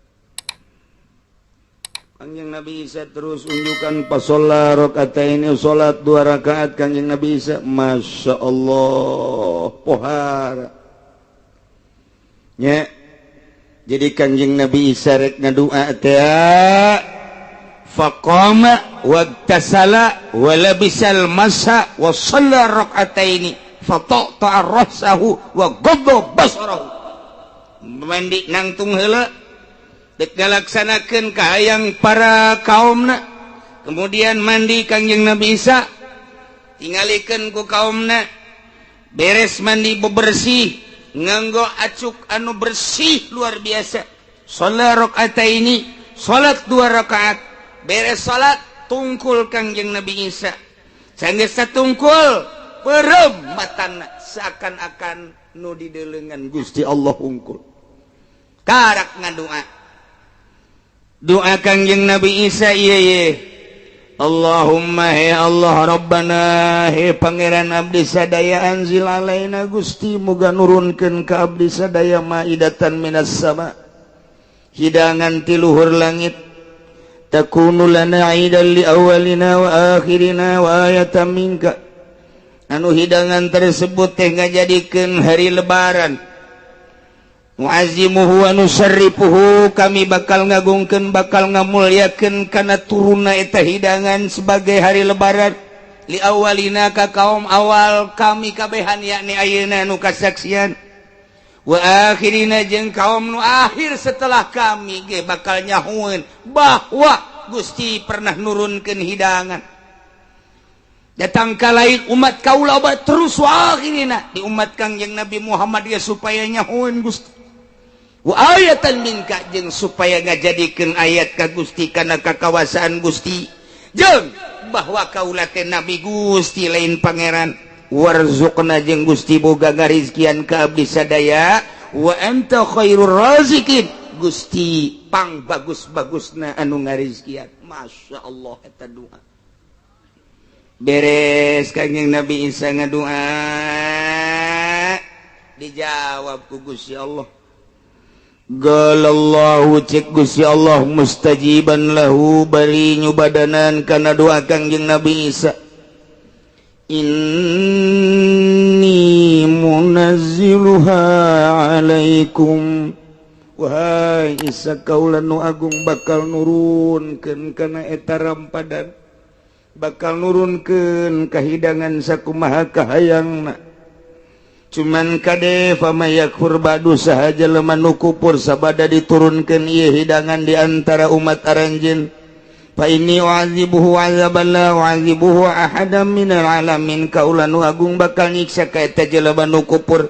Kangjeng Nabi Isa terus unjukan pasolat rakaataini, salat 2 rakaat Kangjeng Nabi Isa. Masya Allah pohara nya. Jadi Kangjeng Nabi Isa rek ngadua teh faqama wagtasala wa labisal masa wa shalla rakaataini fataqta'a ra'sahu wa ghadda basarahu. Mandi nangtung heula dek ngalaksanakeun kahayang para kaumna, kemudian mandi Kangjeng Nabi Isa tingalikeun ku kaumna, beres mandi bebersih nganggo acuk anu bersih luar biasa, salat rakaataini, salat 2 rakaat, beres salat tungkul Kangjeng Nabi Isa, sanggeus tungkul peureum matana seakan-akan nu dideuleungan Gusti Allah hungkul. Karak ngadua doa Kangjeng Nabi Isa ieu ye. Allahumma he Allah Rabbana he Pangeran abdi sadaya anzil alaina Gusti muga nurunkeun ka abdi sadaya maidatan minas sama, hidangan ti luhur langit, takunu lana aidan li awalina wa akhirina wa ayatan minka. Anu hidangan tersebut teh ngajadikeun hari lebaran. Mu'azzimuhu wa nusarrifuhu, kami bakal ngagungkeun bakal ngamulyakeun kana turunna eta hidangan sebagai hari lebaran li awalina ka kaum awal kami kabehan yakni ayeuna nu kasaksian, wa akhirina jeung kaum nu akhir setelah kami ge bakal nyahueun bahwa Gusti pernah nurunkeun hidangan. Datang ka lain umat kaula terus wa akhirina di umat Kangjeng Nabi Muhammad ya supaya nyahueun Gusti. Wa ayatan minka jeung supaya ngajadikeun ayat ka Gusti kana kakawasaan Gusti jeung bahwa kaula teh nabi Gusti lain pangeran. Warzuqna jeung Gusti boga ngarizkian ka abdi sadaya wa anta khairur razikin, Gusti pang bagus-bagusna anu ngarizkian. Masya Allah eta doa. Beres Kangjeng Nabi Isa ngadua dijawab ku Gusti Allah. Galallahu cek Gusti Allah mustajiban lahu bari nyubadanan kana doa Kangjeng Nabi Isa. Inni munazziluha alaikum. Wahai Isa kaula nu agung bakal nurunkeun kana eta rampadan, bakal nurunkeun kahidangan sakumaha kahayangna. Cuman kade famayakfur ba'du sahaja jelema nu kupur sabada diturunkeun ieu hidangan di antara umat aranjeun, fa inni u'adzibuhu 'adzaban la u'adzibuhu ahadan minal alamin. Kaula nu agung bakal nyiksa ka eta jelema nu kupur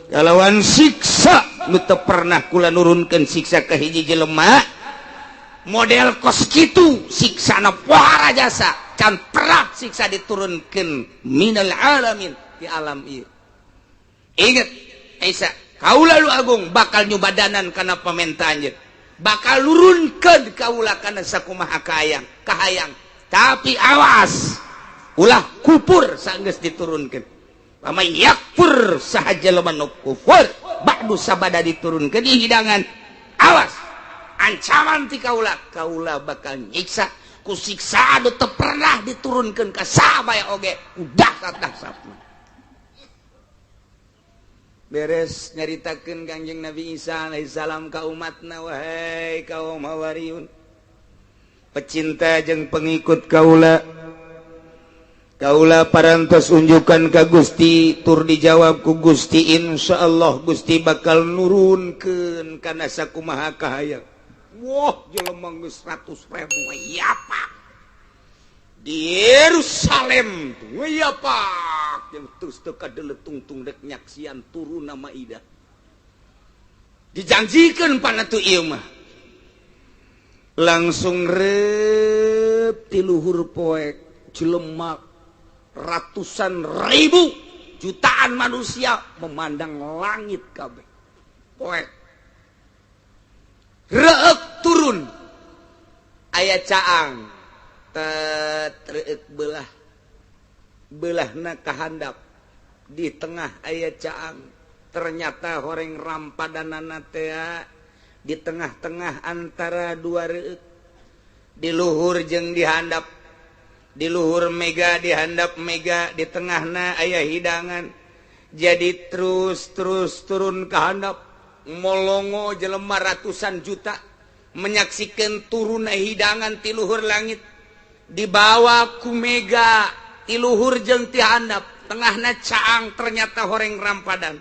kalawan siksa nu teu pernah kula nurunkeun siksa ka hiji jelema model kos kitu, siksana pohara jasa can pernah siksa diturunkeun minal alamin di alam ieu. Ingat Isa, kaula lu agung bakal nyubadanan kana pamentaan, bakal nurunkeun kaula kana sakumaha kahayang kahayang, tapi awas ulah kupur sanggeus diturunkeun. Faman yakfur, saha jelema nu kufur, ba'du sabada diturunkeun di hidangan, awas, ancaman ti kaula, kaula bakal nyiksa ku siksa anu teu pernah diturunkeun ka saha bae oge, udah dahsatna. Beres nyaritakeun Kangjeng Nabi Isa alaihissalam ka umatna, wahai kaum Hawariyun, pecinta jeung pengikut kaula, kaula parantos unjukan ka Gusti, tur dijawab ku Gusti, insyaallah Gusti bakal nurunkeun kana sakumaha kahayang. Wah, jelema geus 100.000 ya Pak di Yerusalem, ya Pak, yang terus teu kadele tungtung dek nyaksian turun nama Maidah. Dijanjikan pana tuh ieu mah langsung rep ti luhur poek, jelema ratusan ribu, jutaan manusia memandang langit kabeh poek reuk turun, aya caang tet, reuk belah belahna kahandap, di tengah aya caang. Ternyata horeng rampadanana teh di tengah-tengah antara dua reuk, di luhur jeung di handap, di luhur mega, di handap mega, di tengahna aya hidangan. Jadi terus terus turun ke handap, molongo jelema ratusan juta menyaksikan turun hidangan ti luhur langit, dibawa ku mega ti luhur jeung ti handap, tengahna caang, ternyata horeng rampadan.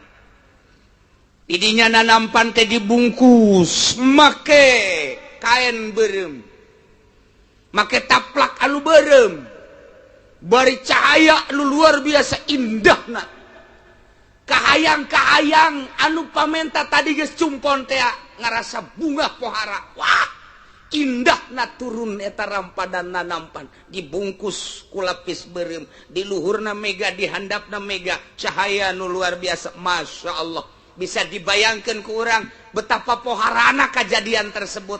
Didinya nanampan teh dibungkus make kain berem, make taplak anu berem, bari cahaya anu luar biasa indah. Nah, kahayang-kahayang anu pamenta tadi geus cumpon teh ngarasa bungah pohara. Wah, indah na turun eta rampadan nanampan, dibungkus ku lapis berem, di luhurna mega, di handapna mega, cahaya nu luar biasa, masya Allah. Bisa dibayangkan ku urang betapa poharana kejadian tersebut.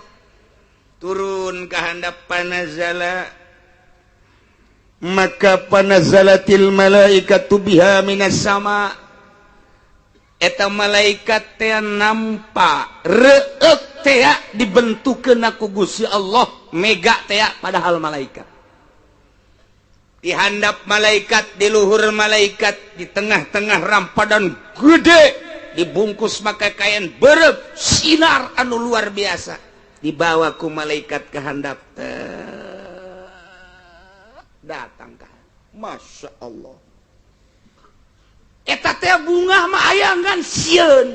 Turun ke handap, panazala, maka panazalatil malaikatu biha minas sama. Eta malaikat teh nampak reuk teh dibentukkeun ku Gusti Allah mega teh, padahal malaikat di handap malaikat, di luhur malaikat, di tengah-tengah rampadan gede, dibungkus make kain berep, sinar anu luar biasa, dibawa ku malaikat ke handap, datang ka. Masya Allah, eta teh bungah mah aya ngan sieun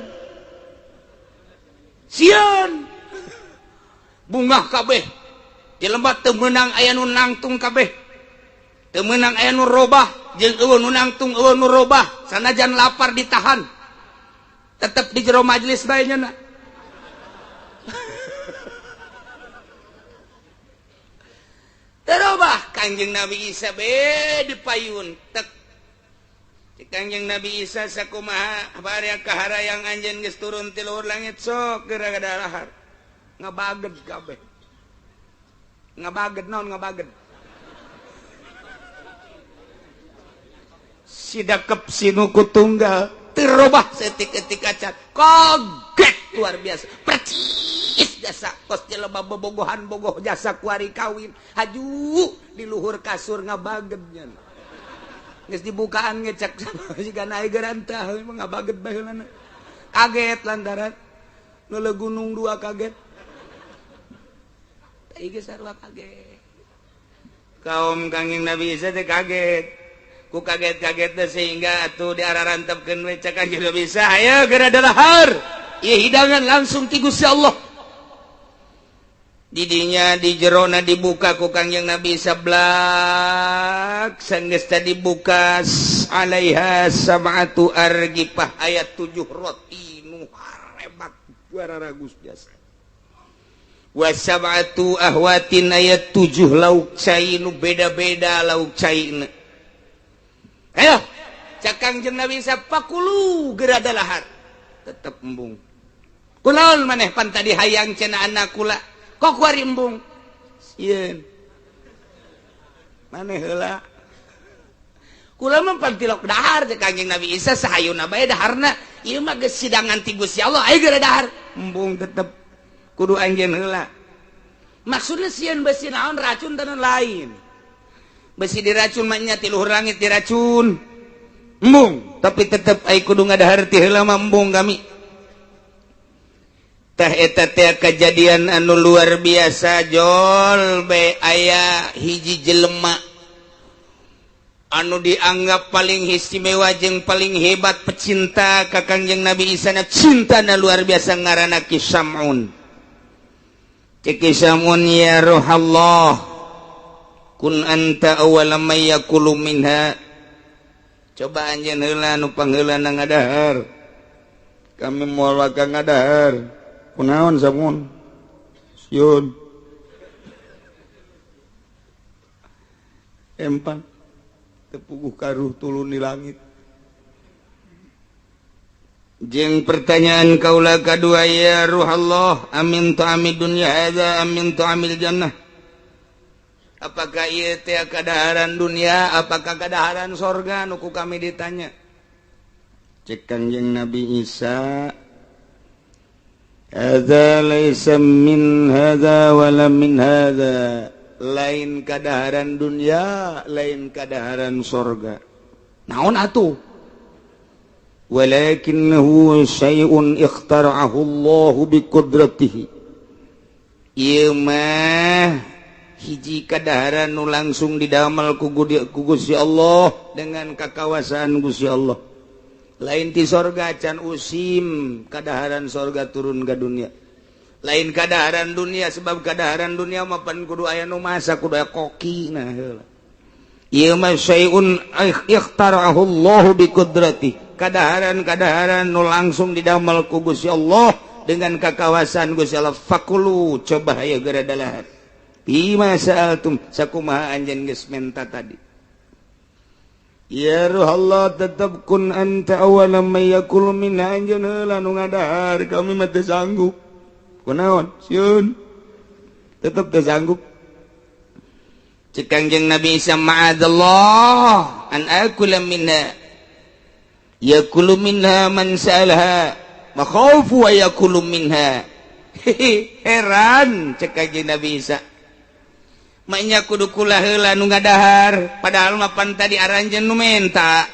sieun. Bungah kabeh jelema, teu meunang aya nu nangtung kabeh, teu meunang aya nu robah, jeung euweuh nu nangtung, euweuh nu robah. Sanajan lapar ditahan, tetep di jero majelis bae nya. Terobah Kangjeng Nabi Isa be dipayun tek. Kangjeng Nabi Isa, sakumaha bari kaharayang anjeun geus turun ti luhur langit, sok geura gadalahar. Ngabaged kabeh, ngabaged naon? Ngabaged sidakep sinuku tunggal terobah setik-etik acan, kaget luar biasa, percis jasa kos jelema bobogohan bogoh jasa kuari kawin haju di luhur kasur ngabaged nya. Geus dibukaan ngecek jiga naik gerantah ngabaged baheulana, kaget lantaran nule gunung dua kaget teh geus sarua kaget kaum Kangjeng Nabi Isa teh. Kaget ku kaget-kaget teh sehingga atuh diararantepkeun we. Cek Kangjeng Nabi Isa, ayo geura dalahar ieu hidangan langsung ti Gusti Allah. Didinya di jerona dibuka ku Kangjeng Nabi Isa, blak, sanggeus tadi dibuka, alaiha sab'atu argipah, ayat 7 roti nu harebat ragus biasa, wasab'atu ahwatin, ayat 7 lauk cai nu beda-beda lauk cai. Ayo, cak Kangjeng Nabi Isa, fakulu, geura dalahar. Tetep embung. Kunaon maneh? Pan tadi hayang cenah anak kula, kok kuari embung? Sieun maneh heula. Kula mah pan tilok dahar, cek Kangjeng Nabi Isa, sahayuna bae daharna. Ieu mah geus sidangan ti Gusti Allah, ayo geura dahar. Embung, tetep kudu anjeun heula. Maksudnya sieun besi naon, racun dan lain. Besi diracun mah nya ti luhur langit diracun. Embung, tapi tetep ai kudu ngadahar ti heula mah embung kami. Tah, eta teh kejadian anu luar biasa. Jol be aya hiji jelema anu dianggap paling istimewa jeung paling hebat pecinta ka Kangjeng Nabi Isa na, cintana luar biasa, ngaranna Ki Samun. Cek Ki Samun, "Ya roh Allah, kun anta awwala may yakulu minha." Coba anjeun heula nu pangheula ngadahar, kami moal waka ngadahar. Kunaon, Samun? Sieun. Empang tepuguh karuh turun di langit. Jeung pertanyaan kaula kadua, ya ruh Allah, amin ta'amid dunya hadza amin ta'amil jannah? Apakah ieu teh kadaharan dunia, apakah kadaharan sorga nu ku kami ditanya? Cek Kangjeng Nabi Isa, hadza laisa min hadza wala min hadza. Lain kadaharan dunia, lain kadaharan sorga. Naon atuh? Walakinnahu syai'un ikhtara'ahu Allah biqudratihi. Ieu mah hiji kadaharan nu langsung didamel ku Gusti Allah dengan kakawasaan Gusti Allah. Lain ti sorga, can usim kadaharan sorga turun ke dunia. Lain kadaharan dunia, sebab kadaharan dunia mah pan kudu aya nu masak, kudu aya koki. Nah, heula ieu mah syai'un ikhtara'ahu Allah biqudrati, kadaharan-kadaharan nu langsung didamel ku Gusti Allah dengan kakawasan Gusti Allah. Fakulu, coba hayo geura dalahar, bima sa'altum, sakumaha anjeun geus menta tadi. Ya ruh Allah, tetap kun anta awwala may yakul minha. Anjeun heula nu ngadahar, kami mah teu sanggup. Kunaon? Sieun. Tetep teu sanggup. Cek Kangjeng Nabi Isa, ma'adallah an akula minha, yakulu minha man sa'alha makhaufu wa yakulu minha. Heran cek Kangjeng Nabi Isa. Maknya kudu kula heula nu ngadahar, padahal mah pan tadi aranjeun nu menta.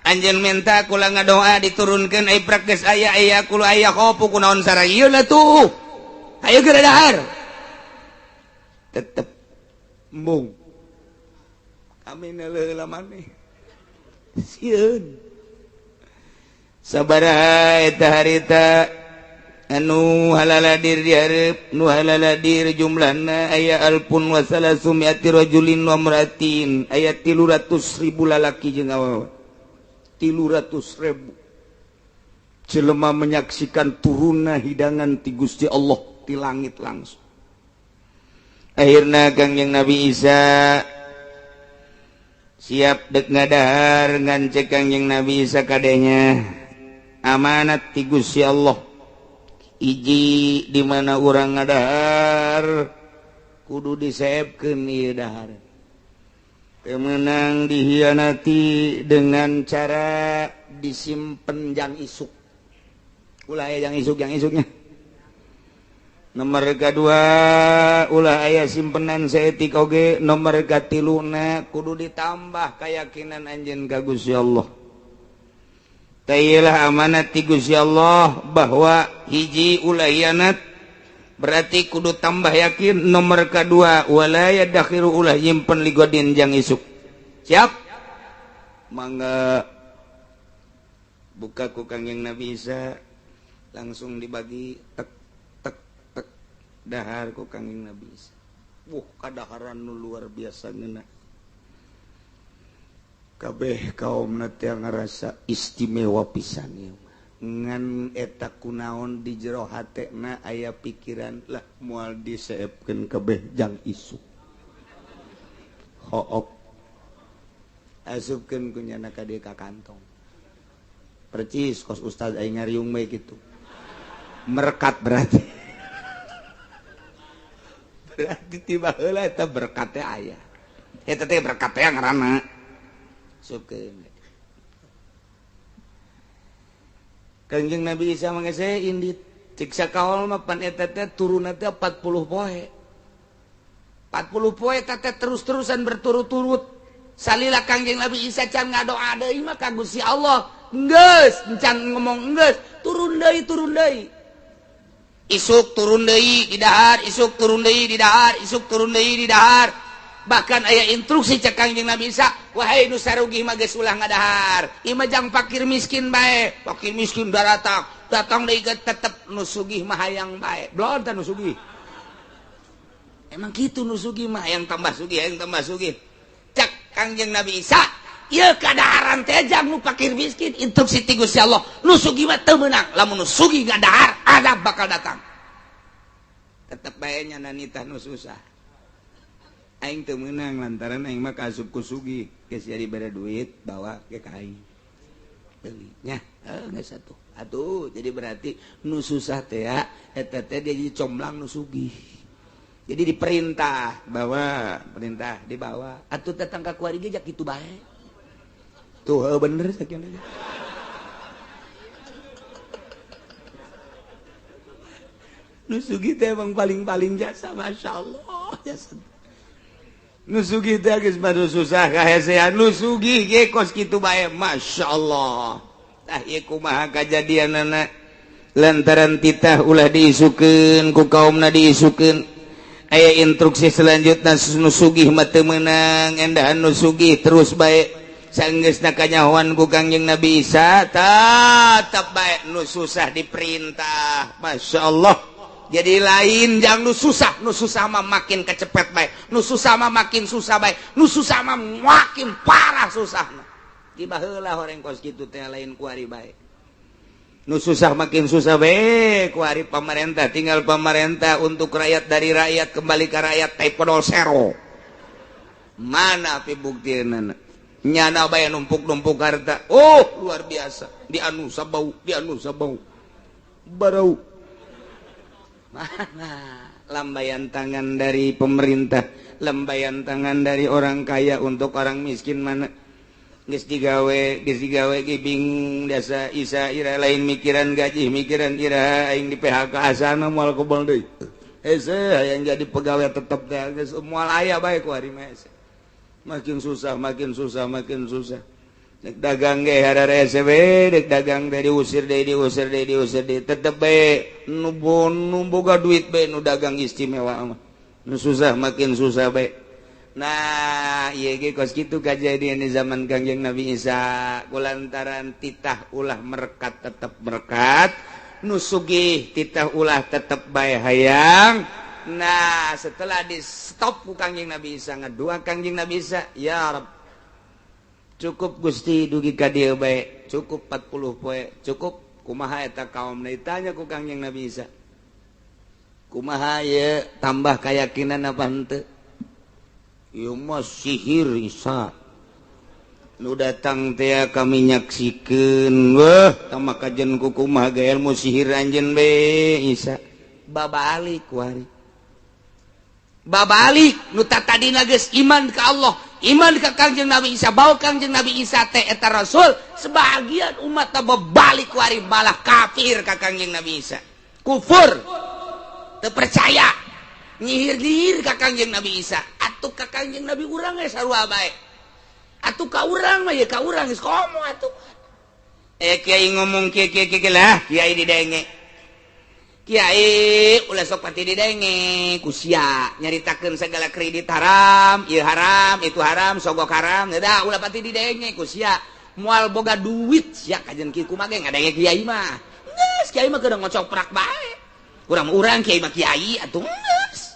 Anjeun menta, kula ngadoa diturunkeun, ai prakes aya aya kula aya khofu, kunaon sara ieu lah tuh. Ayo geura dahar. Tetep embung. Kami neuleuh heula maneh. Sieun. Sabaraha eta harita anu halaladir dihareup? Nu halaladir jumlahna aya alfun wa salasumiati rajulin wa imraatin, aya 300.000 lalaki jeung awewe. 300.000 jelema menyaksikan turunna hidangan ti Gusti Allah di langit langsung. Akhirna Kangjeng Nabi Isa siap dek ngadahar, ngan cek Kangjeng Nabi Isa, kadenya amanat ti Gusti Allah. Iji, di mana urang ngadahar kudu diseepkeun ieu dahar, teu meunang dihianati dengan cara disimpen jang isuk. Ulah aya jang isuk, jang isuknya. Nomor kedua, ulah aya simpenan saeutik oge. Nomor katiluna, kudu ditambah keyakinan anjeun ka Gusti Allah. Tailah amanat ti Gusti Allah bahwa hiji, ulah hianat, berarti kudu tambah yakin. Nomor kedua, wala yadakhiru, ulah nyimpen ligodin jang isuk. Siap, mangga buka ku Kangjeng Nabi Isa, langsung dibagi, tek tek tek, dahar ku Kangjeng Nabi Isa. Wuh, kadaharan nu luar biasa ngeunah. Kabeh kaum teh ngerasa istimewa pisan ieu mah. Ngan eta kunaon di jero hatena aya pikiran lah, moal diseepkeun kabeh jang isuk. Hook, asupkeun ku nyana ka dieu ka kantong. Percis kos ustaz aing ngariung bae kitu. Merekat berarti. Berarti tiba heula eta berkat teh aya. Eta teh berkat teh ngaranna. Supkeun. Kangjeng Nabi Isa mah geus indit. Cik sakaol mah pan eta teh turunna teh 40 poe. 40 poe eta teh terus-terusan berturut-turut. Salila Kangjeng Nabi Isa can ngadoa deui mah ka Gusti Allah. Geus, can ngomong geus, turun deui, turun deui. Isuk turun deui di dahar, isuk turun deui di dahar, isuk turun deui di dahar. Bahkan aya instruksi cek Kangjeng Nabi Isa, wahai nu sarugih mah geus ulah ngadahar. Ieu mah jang fakir miskin bae, fakir miskin daratang, datang deui ge tetep nu sugih mah hayang bae. Belon teh nu sugih. Emang kitu nu sugih mah hayang tambah sugih, hayang tambah sugih. Cek Kangjeng Nabi Isa, ieu kadaharan teh jang nu fakir miskin, instruksi ti Gusti Allah, nu sugih mah teu meunang, lamun nu sugih ngadahar, azab bakal datang. Tetep bae nya nanitah nu susah. Aing teu meunang lantaran aing mah kaasup ku sugih, geus jadi bere duit bawa ke ka aing. Beuli nya, heuh geus atuh. Atuh jadi berarti nu susah teh ya, eta teh dia jadi comblang nu sugih. Jadi diperintah bawa, perintah dibawa. Atuh datang ka kuari ge jak kitu bae. Tuh heuh bener sakieu. Nu sugih teh emang paling-paling jasa, Masya Allah jasa. Nu sugih teh geus mah susah kahesean, nu sugih ge kos kitu bae, Masya Allah. Tah ieu kumaha kajadianana lantaran titah ulah diisukeun ku kaumna diisukeun. Aya instruksi selanjutna nu sugih mah teu meunang, endahan nu sugih terus bae. Sanggeusna kanyahoan ku Kangjeng Nabi Isa tetep bae nu susah diperintah, Masya Allah. Jadi lain jang nu susah mah makin kecepet bae, nu susah mah makin susah bae, nu susah mah makin parah susahna. Di baheula horeng kos kitu teh lain kuari bae. Nu susah makin susah bae kuari pamarentah, tinggal pamarentah untuk rakyat dari rakyat kembali ke rakyat type zero. Mana pi buktianana? Nyana bae numpuk-numpuk harta. Oh, luar biasa. Di anu sabau, di anu sabau. Barau. Mana lambaian tangan dari pemerintah, lambaian tangan dari orang kaya untuk orang miskin mana? Geus digawe ge bingung dasa isa ira lain mikiran gaji, mikiran ira aing di PHK asana moal kebal deui. Hese hayang jadi pegawai tetep teh geus moal aya bae ku ari mah. Makin susah, makin susah, makin susah. Dek dagang ge hararese we, dek dagang teh diusir deui, diusir deui, diusir deui, tetep bae nu boga duit bae nu dagang istimewa mah. Nu susah makin susah bae. Nah, ieu ge kos kitu kajadian di zaman Kangjeng Nabi Isa, kulantaran titah ulah merekat tetep merekat, nu sugih titah ulah tetep bae hayang. Nah, setelah di stop ku Kangjeng Nabi Isa ngadua Kangjeng Nabi Isa, ya Rabb, cukup Gusti dugi ka dieu bae, cukup 40 poe, cukup kumaha eta kaum ditanya ku Kangjeng Nabi Isa. Kumaha ye tambah keyakinan apa henteu? Ieu mah sihir Isa. Nu datang teh kami nyaksikeun, wah tah kajen ku kumaha ge ilmu sihir anjeun be Isa. Babalik kuari. Babalik nu tadina geus iman ka Allah, iman ka Kangjeng Nabi Isa, bawa Kangjeng Nabi Isa teh eta rasul, sebagian umat teh babalik kuari malah kafir ka Kangjeng Nabi Isa. Kufur. Teu percaya. Nyihir-nyihir ka Kangjeng Nabi Isa. Atuh ka Kangjeng Nabi urang ge sarua bae. Atuh ka urang mah ye ka urang geus komo atuh. Kiai ngomong kieu kieu kieu lah, kiai didenge. Kiai ulah sok pati didenge ku sia nyaritakeun segala kredit haram, ieu haram, itu haram, sogok haram, da ulah pati didenge ku sia. Moal boga duit sia kajen kieu kumaha ge ngadenge kiai mah. Geus kiai mah keur ngocok prak bae. Urang-urang kiai mah kiai atuh geus.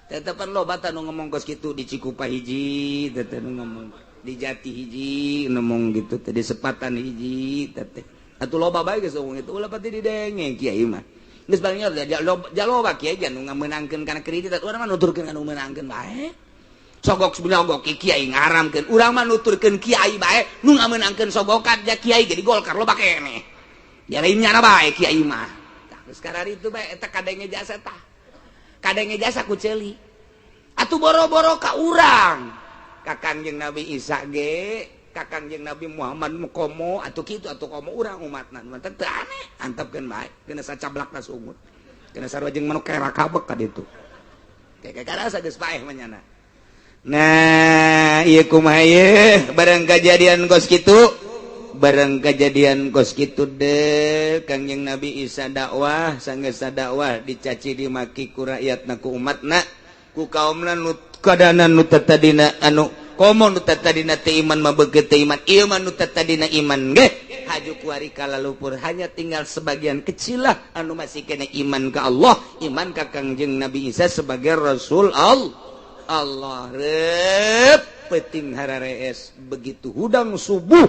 Tetepan loba tah nu ngomong kos kitu di Cikupa hiji, teh nu ngomong di Jati hiji ngomong gitu teh di Sepatan hiji teh. Atuh loba bae geus ngomong itu ulah pati didenge kiai mah. Geus palingnya jaloba kiai ge nu ngamenangkeun kana kredit urang mah nuturkeun anu meunangkeun bae. Sogok sebenarnya kiai ngaramkeun urang mah nuturkeun kiai bae nu ngamenangkeun sogokan ja kiai ge di Golkar loba keneh. Ya lain nyana bae kiai mah. Tah geus kararitu bae eta kadenge jasa tah. Kadenge jasa ku ceuli. Atuh boro-boro ka urang. Ka Kangjeng Nabi Isa ge Ka Kangjeng Nabi Muhammad komo atuh kitu atuh, komo urang umatna mantep teu aneh, antepkeun bae kena sacablakna sungut, kena sarua jeung manuk kerak kabek ka ditu. Kayak karasa geus paeh mah nyana. Nah, ieu kumaha ieu barang kejadian kos kitu? Barang kejadian kos kitu deh, Kangjeng Nabi Isa dakwah, sanggeus dakwah dicaci dimaki ku rakyatna, ku umatna, ku kaumna nu kadana nu tadina anu komo nu tadina teu iman mah beukeut teu iman, ieu mah nu tadina iman ge haju kuari kalalupur. Hanya tinggal sebagian kecil lah anu masih kena iman ke Allah, iman ka Kangjeng Nabi Isa sebagai Rasul Allah. Allah rep peting hararees begitu hudang subuh,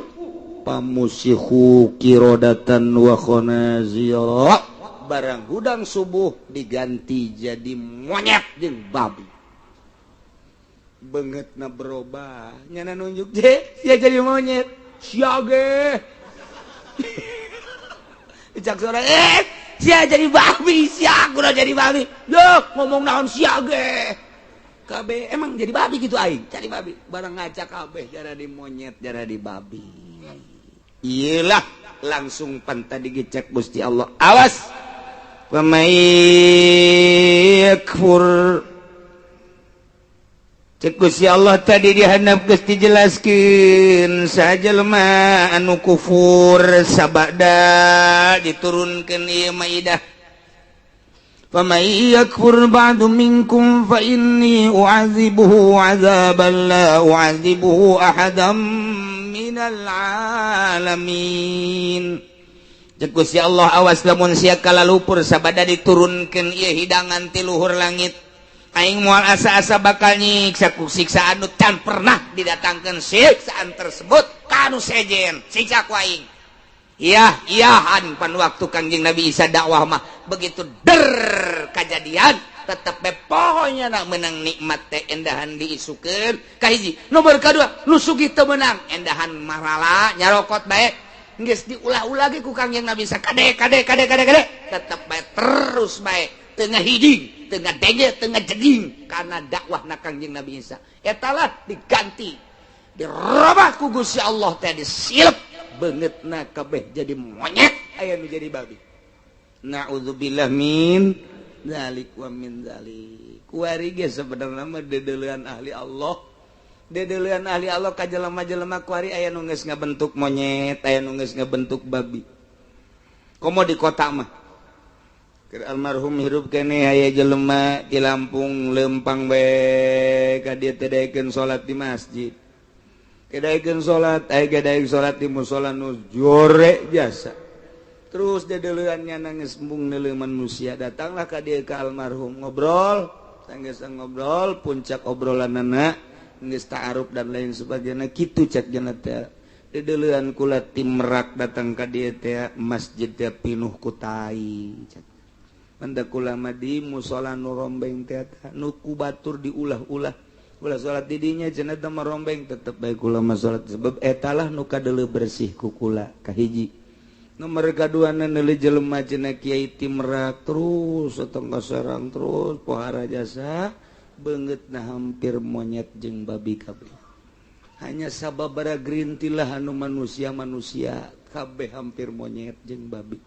famusikhu qirodatan wa khanazira. Barang hudang subuh diganti jadi monyet jeung babi, beungeutna berubah. Nyana nunjuk je sia jadi monyet, sia ge dicak sora, eh, sia jadi babi, sia kudu jadi babi. Yo ngomong naon sia ge kabeh emang jadi babi gitu, aing jadi babi. Barang ngaca kabeh jara di monyet, jara di babi. Iyalah, langsung panta digecek Gusti Allah, awas, famay yakfur. Cek Gusti Allah tadi dihandap geus dijelaskeun, saja lemah anu kufur sabada diturunkeun ieu maidah, فمن يكفر بعد منكم فإني أعذبه عذابا لا أعذبه أحدا من العالمين. Cek Gusti Allah, awas lamun sia kalalupur sabada diturunkeun ieu hidangan ti luhur langit, aing moal asa-asa bakal nyiksa ku siksaan nu can pernah didatangkeun siksaan tersebut ka anu sejen. Siksa ku aing. Iya iyahan pan waktu Kangjeng Nabi Isa dakwah mah begitu der kejadian, tetep be pokoknya nak menang nikmat teh endahan diisukeun kahiji. Nomor kedua, nu sugih teu meunang endahan marala nyarokot bae. Geus diulah-ulah ge ku Kangjeng Nabi Isa, kade kade kade kade kade, tetep bae terus bae teu ngahiding, teu ngadenge, teu ngajeging karena dakwah na Kangjeng Nabi Isa. Etalah diganti, dirobah ku Gusti Allah teh, disilep beungeutna kabeh jadi monyet, aya nu jadi babi. Naudzubillah min dzalik wa min dzalik. Kuari ge sebenarnya mah dedeulean ahli Allah, dedeulean ahli Allah ka jelema-jelema kuari aya nu geus ngabentuk monyet, aya nu geus ngabentuk babi. Komo di kota mah. Keur almarhum hirup keneh aya jelema di Lampung lempang bae ka dieu teh, daekeun salat di masjid, kedaekeun salat, aya daek salat di musola nu jore biasa. Terus dedeuleannya nangis embung neuleuh manusia, datanglah ka dieu ka almarhum, ngobrol. Sanggeus ngobrol, puncak obrolanana geus ta'aruf dan lain sebagainya kitu. Cek jana teh, dedeulean kula ti Merak datang ka dieu teh, masjid teh pinuh ku tai. Cek manda kula mah di musola nu rombeng teh, nu ku batur diulah-ulah ulah salat di dinya cenah teh merombeng, tetep bae kula mah salat sebab etalah nu kadeuleu bersih ku kula. Kahiji, nomor kadua, neuleuh jelema cenah kiai ti Merak terus atau Serang terus pohara jasa, beungeutna hampir monyet jeung babi kabeh. Hanya sababara gerintilah anu manusia-manusia, kabeh hampir monyet jeung babi.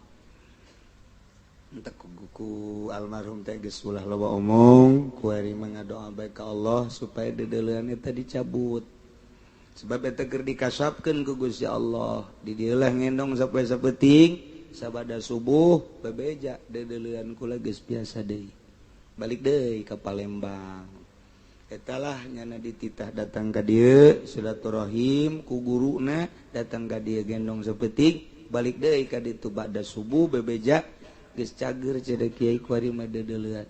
Entek ku almarhum teh geus ulah loba omong, kuari mah ngadoa bae ka Allah supaya dedeulean eta dicabut, sebab eta keur dikasapkeun ku Gusti Allah. Di dieu lah ngendong sampai sapeting sabada subuh bebeja, dedeulean kula geus biasa deui, balik deui ka Palembang. Etalah nyana dititah datang ka dieu silaturahim ku guruna, datang ka dieu gendong sapeting, balik deui ka ditu ba'da subuh, bebeja geus cager. Cedek kiai, kuari mah deudeuleut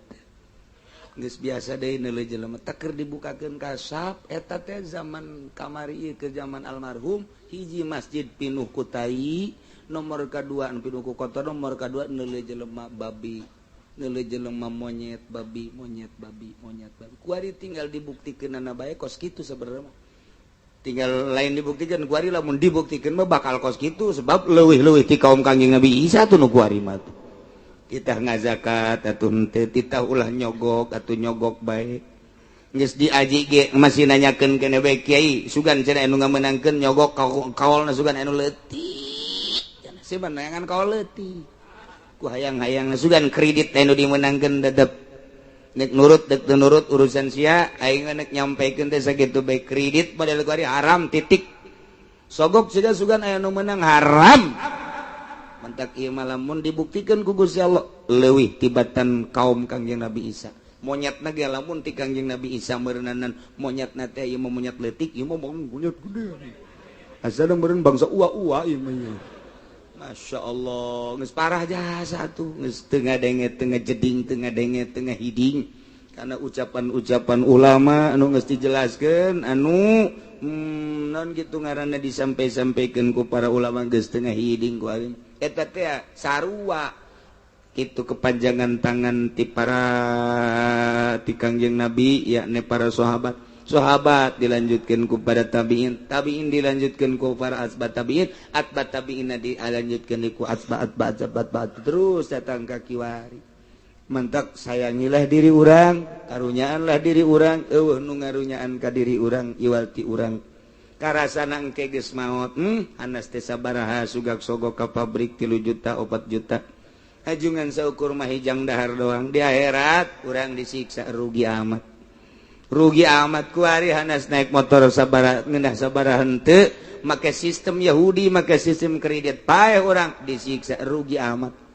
geus biasa deui neuleuh jelema teh keur dibukakeun kasap. Eta teh zaman kamari ieu, ke zaman almarhum, hiji masjid pinuh ku tai, nomor kadua anu pinuh ku kotor, nomor kadua neuleuh jelema babi, neuleuh jelema monyet, babi, monyet, babi, monyet, babi. Kuari tinggal dibuktikeun bae kos kitu. Sebenarnya tinggal lain dibuktikan, kuari lamun dibuktikan mah bakal kos kitu, sebab leuwih-leuwih ti kaum Kangjeng Nabi Isa tuh nu kuari mah tuh. Titah ngazakat atuh henteu, titah ulah nyogok atuh nyogok bae. Geus diaji ge masih nanyakeun keneh bae, "Kiai, sugan cenah anu ngamenangkeun nyogok kaolna sugan anu leutik." Cenah sih neangan kaol leutik. Ku hayang-hayang sugan kredit anu dimenangkeun dedep. Nek nurut dek teu nurut urusan sia, aing nek nyampaikan teh sakitu bae, kredit model kuari haram, titik. Sogok siga sugan aya nu menang haram. Mantak ieu mah lamun dibuktikan ku Gusti Allah leuwih tibatan kaum Kangjeng Nabi Isa. Monyet na ge lamun ti Kangjeng Nabi Isa meureunnan monyet na teh, ieu mah monyet leutik, ieu mah monyet gede. Asal meureun bangsa ua-ua ieu mah. Masya Allah, geus parah jasa tuh, geus teu ngadenge, teu ngajeding, teu ngadenge, teu ngahiding karena ucapan-ucapan ulama anu geus dijelaskeun anu non gitu ngaranna disampai-sampaikeun ku para ulama, geus teu ngahiding ku aing. Eta teh sarua itu kepanjangan tangan ti para ti Kangjeng Nabi, yakni para sahabat. Sahabat dilanjutkan kepada tabiin, tabiin dilanjutkan ku para atba tabiin, atba tabiin dilanjutkan ku atba atba atba atba, terus datang ka kiwari. Mantak sayangilah diri urang, karunyaanlah diri urang. Euweuh nu ngarunyaan ka diri urang iwal ti urang. Karasana engke geus maot, hanas teh sabaraha sugak sogok ka pabrik 3 juta, 4 juta, hajungan saukur mah hijang dahar doang. Di akhirat urang disiksa, rugi amat, rugi amat. Kuari hanas naik motor sabaraha ngeunah, sabaraha henteu, make sistem Yahudi, make sistem kredit, paeh urang disiksa, rugi amat.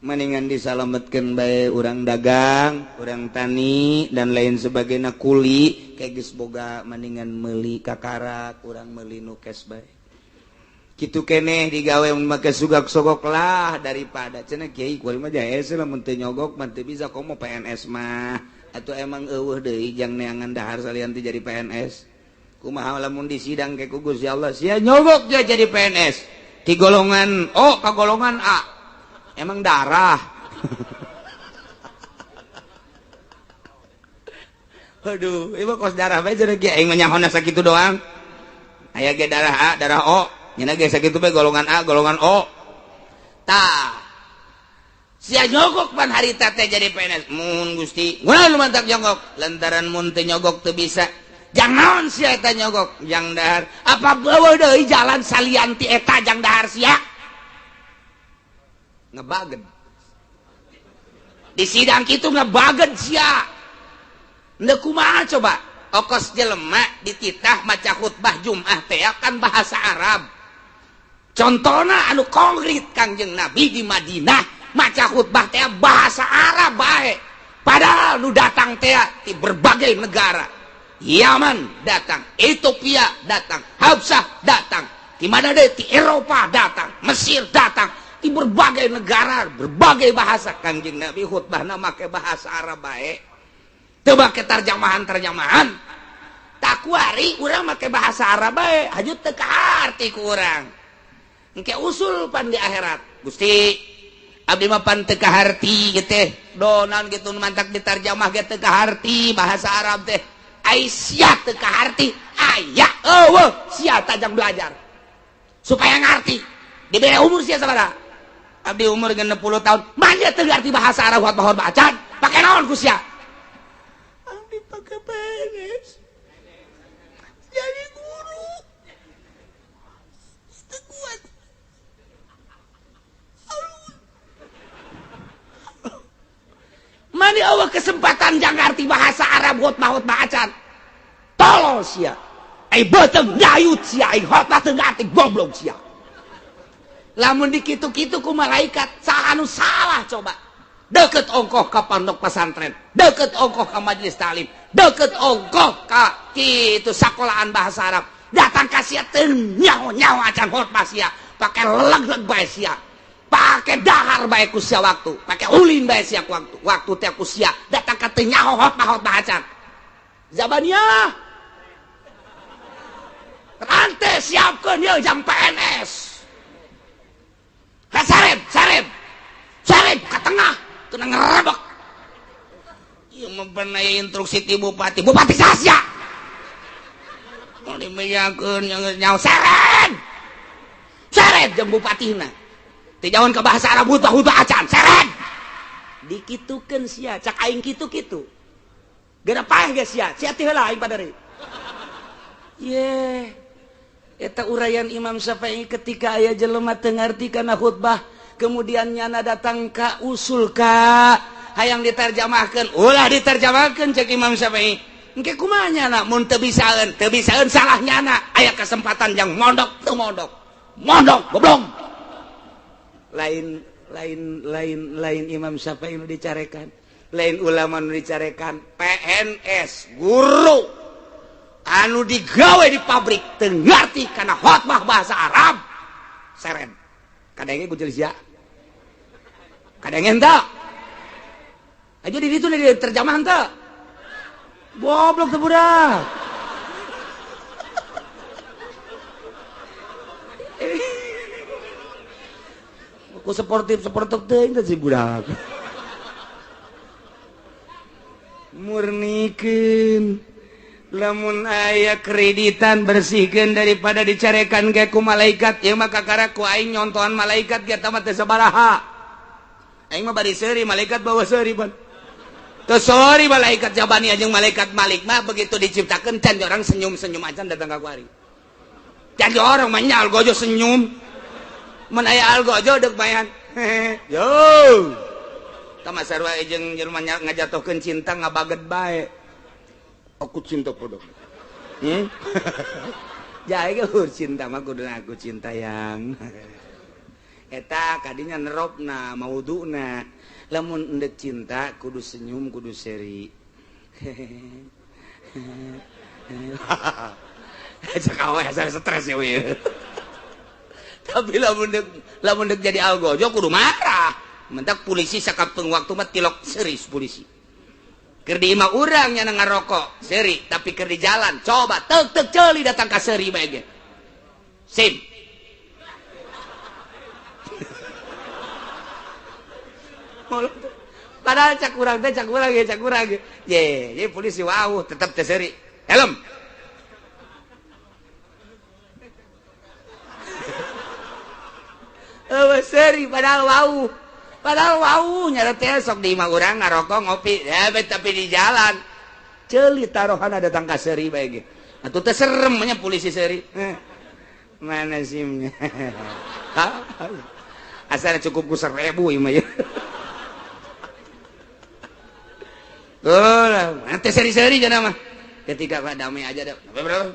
Mendingan disalametkeun bae urang dagang, urang tani, dan lain sebagainya, kuli kayak geus boga, mendingan meuli kakarak urang meuli nu cash bae. Kitu keneh digawe make sugak sogok lah, daripada cenah, "Kiai, kuari mah jae lamun teu nyogok mah teu bisa, komo PNS mah." Atau emang euweuh deui jang neangan dahar salian teu jadi PNS? Kumaha lamun disidang ke ku Gusti Allah, sia nyogok dia jadi PNS di golongan O ka golongan A, emang darah? Aduh, ieu kos darah bae jadi aing mah nyahona sakitu doang. Aya ge darah A, darah O, nya ge sakitu bae, golongan A, golongan O. Tah, sia nyogok pan harita teh jadi PNS. Mun Gusti, mun mantak nyogok lantaran mun teu nyogok teu bisa. Jangan sia eta nyogok jang dahar, apa euweuh deui jalan salian ti eta jang dahar? Sia ngebagen di sidang kitu, ngebagen sia. Ndek kumaha coba? Okos jelema dititah maca khutbah Jumat teh kan bahasa Arab. Contohna anu konkret, Kangjeng Nabi di Madinah maca khutbah teh bahasa Arab bae, padahal nu datang teh di berbagai negara. Yaman datang, Ethiopia datang, Habsah datang, di mana deh, di Eropa datang, Mesir datang, di berbagai negara, berbagai bahasa. Kangjeng Nabi khutbahna make bahasa Arab bae, teu make terjemahan-terjemahan. Tah, kuari urang make bahasa Arab bae, haju teu kaharti ku urang. Engke usul pan di akhirat, "Gusti, abdi mah pan teu kaharti gitu teh donan gitu, mantak ditarjamah ge teu kaharti bahasa Arab teh." Ai sia teu kaharti, aya euweuh sia tajang belajar supaya ngarti? Dibere umur sia sabaraha? "Abdi umur 60 tahun." Manja teu ngarti bahasa Arab, khotbah acan, pake naon ku sia? "Abdi pake PNS jadi guru." Teu kuat. Aduh. Mani Allah kesempatan jang ngarti bahasa Arab, khotbah khotbah acan. Tolol sia. Ai beuteung dayut sia, ai khotbah teu ngarti, goblok sia. Lamun dikitu-kitu ku malaikat, saha anu salah coba? Deket ongkoh ka pondok pesantren, deket ongkoh ka majelis taklim, deket ongkoh ka kitu sekolahan bahasa Arab, datang ka sia teu nyaho-nyaho acan khotbah sia, pake leg-leg bae sia, pake dahar bae ku sia waktu, pake ulin bae sia ku waktu, waktu teh ku sia, datang ka teu nyaho khotbah khotbah acan. Zabaniyah rantai siapkeun yeuh jang PNS. Sareb, sareb, sareb ke tengah, kena ngerebek. Ieu mah instruksi ti bupati, bupati sasya. Mau dimejakeun nyaho seret. Seret jeung bupatina. Teu jauhan ke bahasa Arab, hutbah-hutbah acan, seret. Dikitukeun sia, cak aing kitu-kitu. Geura paeh geus sia, sia teh heula aing padari. Ye. Eta uraian Imam Syafi'i ketika aya jelema teu ngarti kana khutbah, kemudian nyana datang ka usul ka hayang diterjemahkeun, ulah diterjemahkeun cek Imam Syafi'i. Engke kumaha nyana mun teu bisaeun, teu bisaeun salah nyana, aya kesempatan jang mondok teu mondok. Mondok goblok. Lain lain lain lain Imam Syafi'i nu dicarekan, lain ulama nu dicarekan, PNS, guru anu digawe di pabrik teu ngarti kana khotbah bahasa Arab seren kadenge ku sia kadenge henteu aja di ditu di terjemahan teu goblok teu budak. Ku sportif sportif teuing teh si budak murnikeun. Lamun aya kreditan bersihkeun daripada dicarekan ge ku malaikat, ieu mah kakara ku aing nyontohan malaikat ge mah teu sabaraha. Aing mah bari seuri malaikat bawa seuri pan. Teu seuri malaikat jabani jeung malaikat Malik mah begitu diciptakeun can orang senyum-senyum acan datang ka kuari. Can orang mah nya algojo senyum. Mun aya algojo deuk bayan. Yo. Tah sarua jeung jelema ngajatohkeun cinta ngabaget bae. Aku cinta padamu. Jae ge cinta mah kudu aku cinta yang. Eta kadinya neropna mauduna. Lamun endek cinta kudu senyum kudu seri. Cek awe asa stres ya we. Tapi lamun dek jadi algojo kudu marah. Mentak polisi sakapeung waktu mah tilok seris polisi. Keur di imah urang nya ngarokok seri, tapi keur di jalan coba tek tek ceuli datang ka seri bae ge. Sim. Padahal cak urang teh cak urang ge cak urang ge. Ye, ye polisi wau tetep teh seri. Helm. Eueuh seri padahal wau. Padahal wau nyara teh sok di imah urang ngarokok ngopi, ya, tapi di jalan ceuli taruhana datang ka seuri bae ge. Atuh teh serem nya polisi seuri. Mana simnya? Asal cukup ku 1000 ieu mah ya. Tuh, nanti seri-seri jana mah. Ketika Pak damai aja dah. Berapa?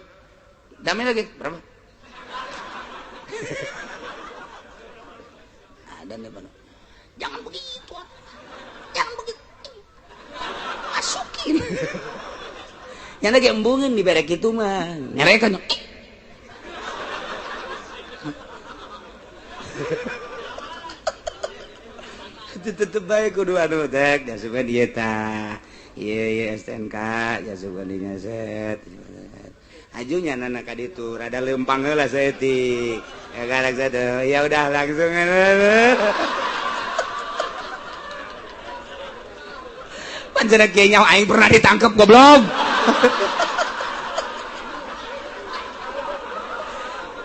Damai lagi berapa? Ada nih Pak. Jangan begitu, jangan begitu, masukin. Yang lagi embungin di berek itu mah, nyerekan. Itu tetep baik kudu anu tek, jasukan dia ta, iya iya STNK, jasukan dinya set. Ajunya anak kaditu, rada lempang heula saeutik. Ya galak satu, ya udah langsung. Panjenengan kieu nyawa aing pernah ditangkep goblok.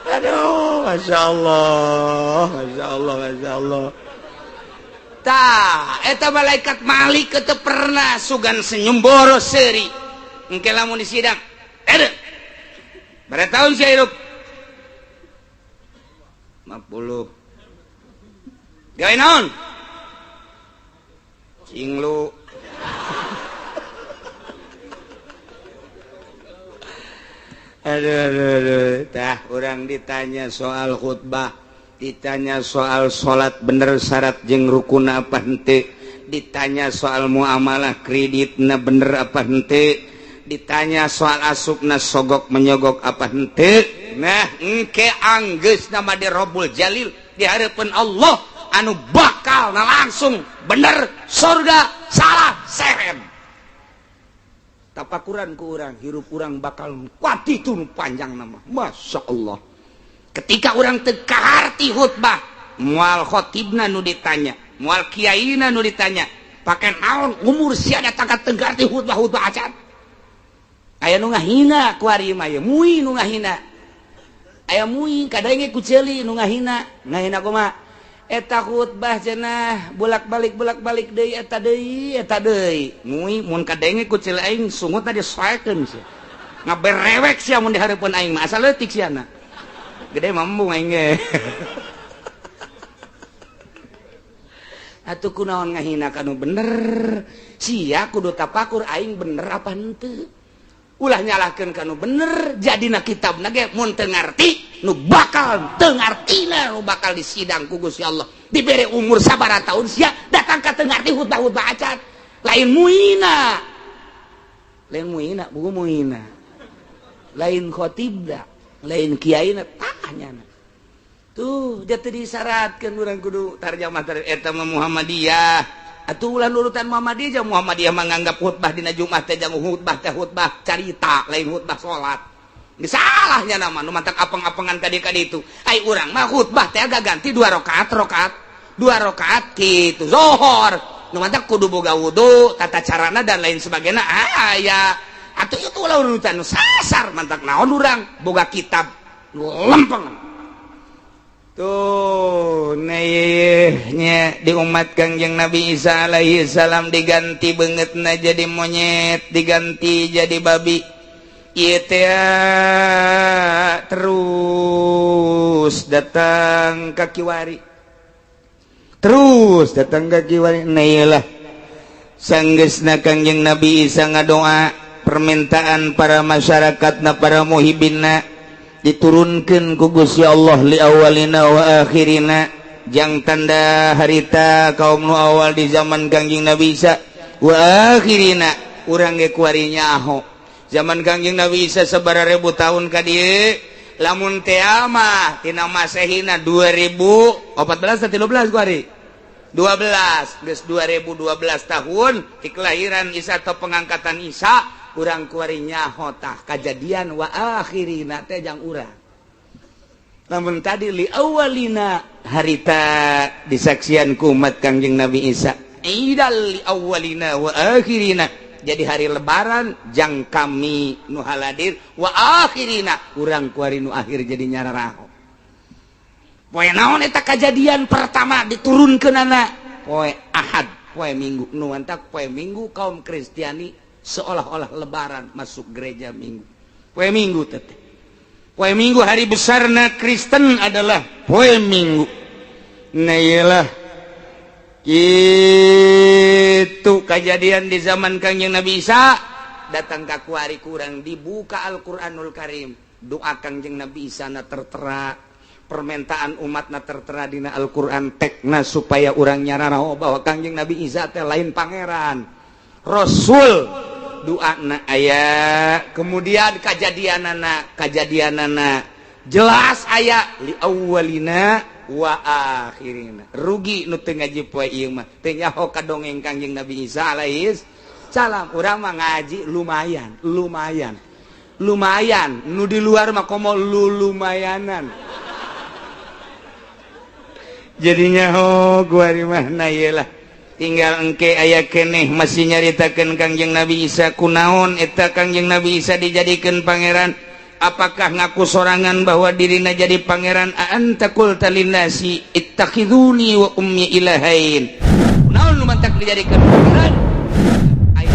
Aduh, Masya Allah, Masya Allah, Masya Allah. Tah, eta malaikat Malik teu pernah sugan senyum boros seuri. Engke lamun di sidang. Ada. Berapa tahun sia hirup? 50. Gawe naon? Cinglu. Aduh, aduh, aduh. Tah, orang ditanya soal khutbah, ditanya soal salat bener syarat jeung rukun apa henteu, ditanya soal muamalah kreditna bener apa henteu, ditanya soal asupna sogok menyogok apa henteu. Nah, engke anggeus nama di Rabbul Jalil di hareupeun Allah anu bakal na langsung bener surga salah serem. Tapakuran ku urang hirup urang bakal kuat itu panjang nama. Masya Allah. Ketika urang teu kaharti khutbah, moal khotibna nu ditanya, moal kiaina nu ditanya, pake naon umur sia datang ka teu ngarti khutbah-khutbah acan. Aya nu ngahina ku ari mah ye, mui nu ngahina. Aya mui kadenge ku ceuli nu ngahina, ngahina kumaha? Eta khutbah cenah bolak-balik bolak-balik deui, eta deui, eta deui. Mui mun kadenge ku ceul aing, sungutna disoekeun sia. Ngaberewek sia mun dihareupeun aing mah, asal leutik siana. Gede mah embung aing ge. Atuh kunaon ngahina kanu bener? Sia kudu tapakur, aing bener apa henteu? Ulah nyalahkeun kanu bener, jadina kitabna ge mun teu ngarti, nu bakal teu ngartina nu bakal disidang ku Gusti Allah. Dibere umur sabaraha tahun sia datang ka teu ngarti khutbah-khutbah acan. Lain muina. Lain muina, buku muina. Lain khotibna, lain kiaina, tah nyana. Tuh, dia teu disyaratkeun urang kudu tarjamah eta mah Muhammadiyah. Atuh ulah nurutan Muhammadiyah, jeung Muhammadiyah menganggap khutbah dina Jumat teh jang khutbah teh khutbah carita, lain khutbah salat. Salahnya nama nu mantak apeng-apengan kadi-kadi itu. Ai urang mah khutbah teh agak ganti dua rakaat, rakaat, dua rakaat kitu zohor. Nu mantak kudu boga wudu, tata carana dan lain sebagainya. Aya. Atuh itu ulah urutan nu sasar, mantak naon urang boga kitab nu lempeng. Tuh nya di umat Kangjeng Nabi Isa alaihi salam diganti beungeutna jadi monyet, diganti jadi babi. Ieu teh terus datang ka kiwari. Terus datang ka kiwari. Nah ieu lah sanggeusna Kangjeng Nabi Isa ngadoa permintaan para masyarakatna, para muhibinna, diturunkan ku Gusti Allah li awalina wa akhirina, jang tanda harita kaum nu awal di zaman Kangjeng Nabi Isa, wa akhirina urang ge kuari nyaho zaman Kangjeng Nabi Isa sabaraha ribu tahun ka dieu. Lamun teh mah tina Masehina 2014 atau 13 kuari 12, geus 2012 tahun di kelahiran Isa atau pengangkatan Isa. Urang kuari nyaho tah kajadian wa akhirina teh jang urang. Namun tadi li awalina harita disaksian ku umat Kangjeng Nabi Isa, idal li awalina wa akhirina, jadi hari lebaran jang kami nu haladir, wa akhirina urang kuari nu akhir jadi nyararaho. Poe naon eta kajadian pertama diturunkeunana? Poe Ahad, poe Minggu. Nu mantak poe Minggu kaum Kristiani seolah-olah lebaran, masuk gereja Minggu, poe Minggu teteh. Poe Minggu hari besarna Kristen adalah poe Minggu. Nah iyalah, itu kejadian di zaman Kangjeng Nabi Isa datang ka kuari kurang dibuka Al-Qur'anul Karim, doa Kangjeng Nabi Isa na tertera, permintaan umatna tertera dina Al-Qur'an, tekna supaya urang nyararaho bahwa Kangjeng Nabi Isa teh lain pangeran, Rasul. Doana aya, kemudian kejadianana, kejadianana jelas aya li awalina wa akhirina. Rugi nu teu ngaji poe ieu mah, teu nyaho ka dongeng Kangjeng Nabi Isa alaihi salam. Urang mah ngaji lumayan, lumayan, lumayan. Nu di luar mah komo lu lumayanan. Jadinya oh gua di mana lah, tinggal engke aya keneh masih nyaritakeun Kangjeng Nabi Isa. Kunaon eta Kangjeng Nabi Isa dijadikan pangeran? Apakah ngaku sorangan bahwa dirina jadi pangeran? Anta qulta linnasi ittakhiduni wa ummi ilahain. Naon nu mantak dijadikan pangeran? Aya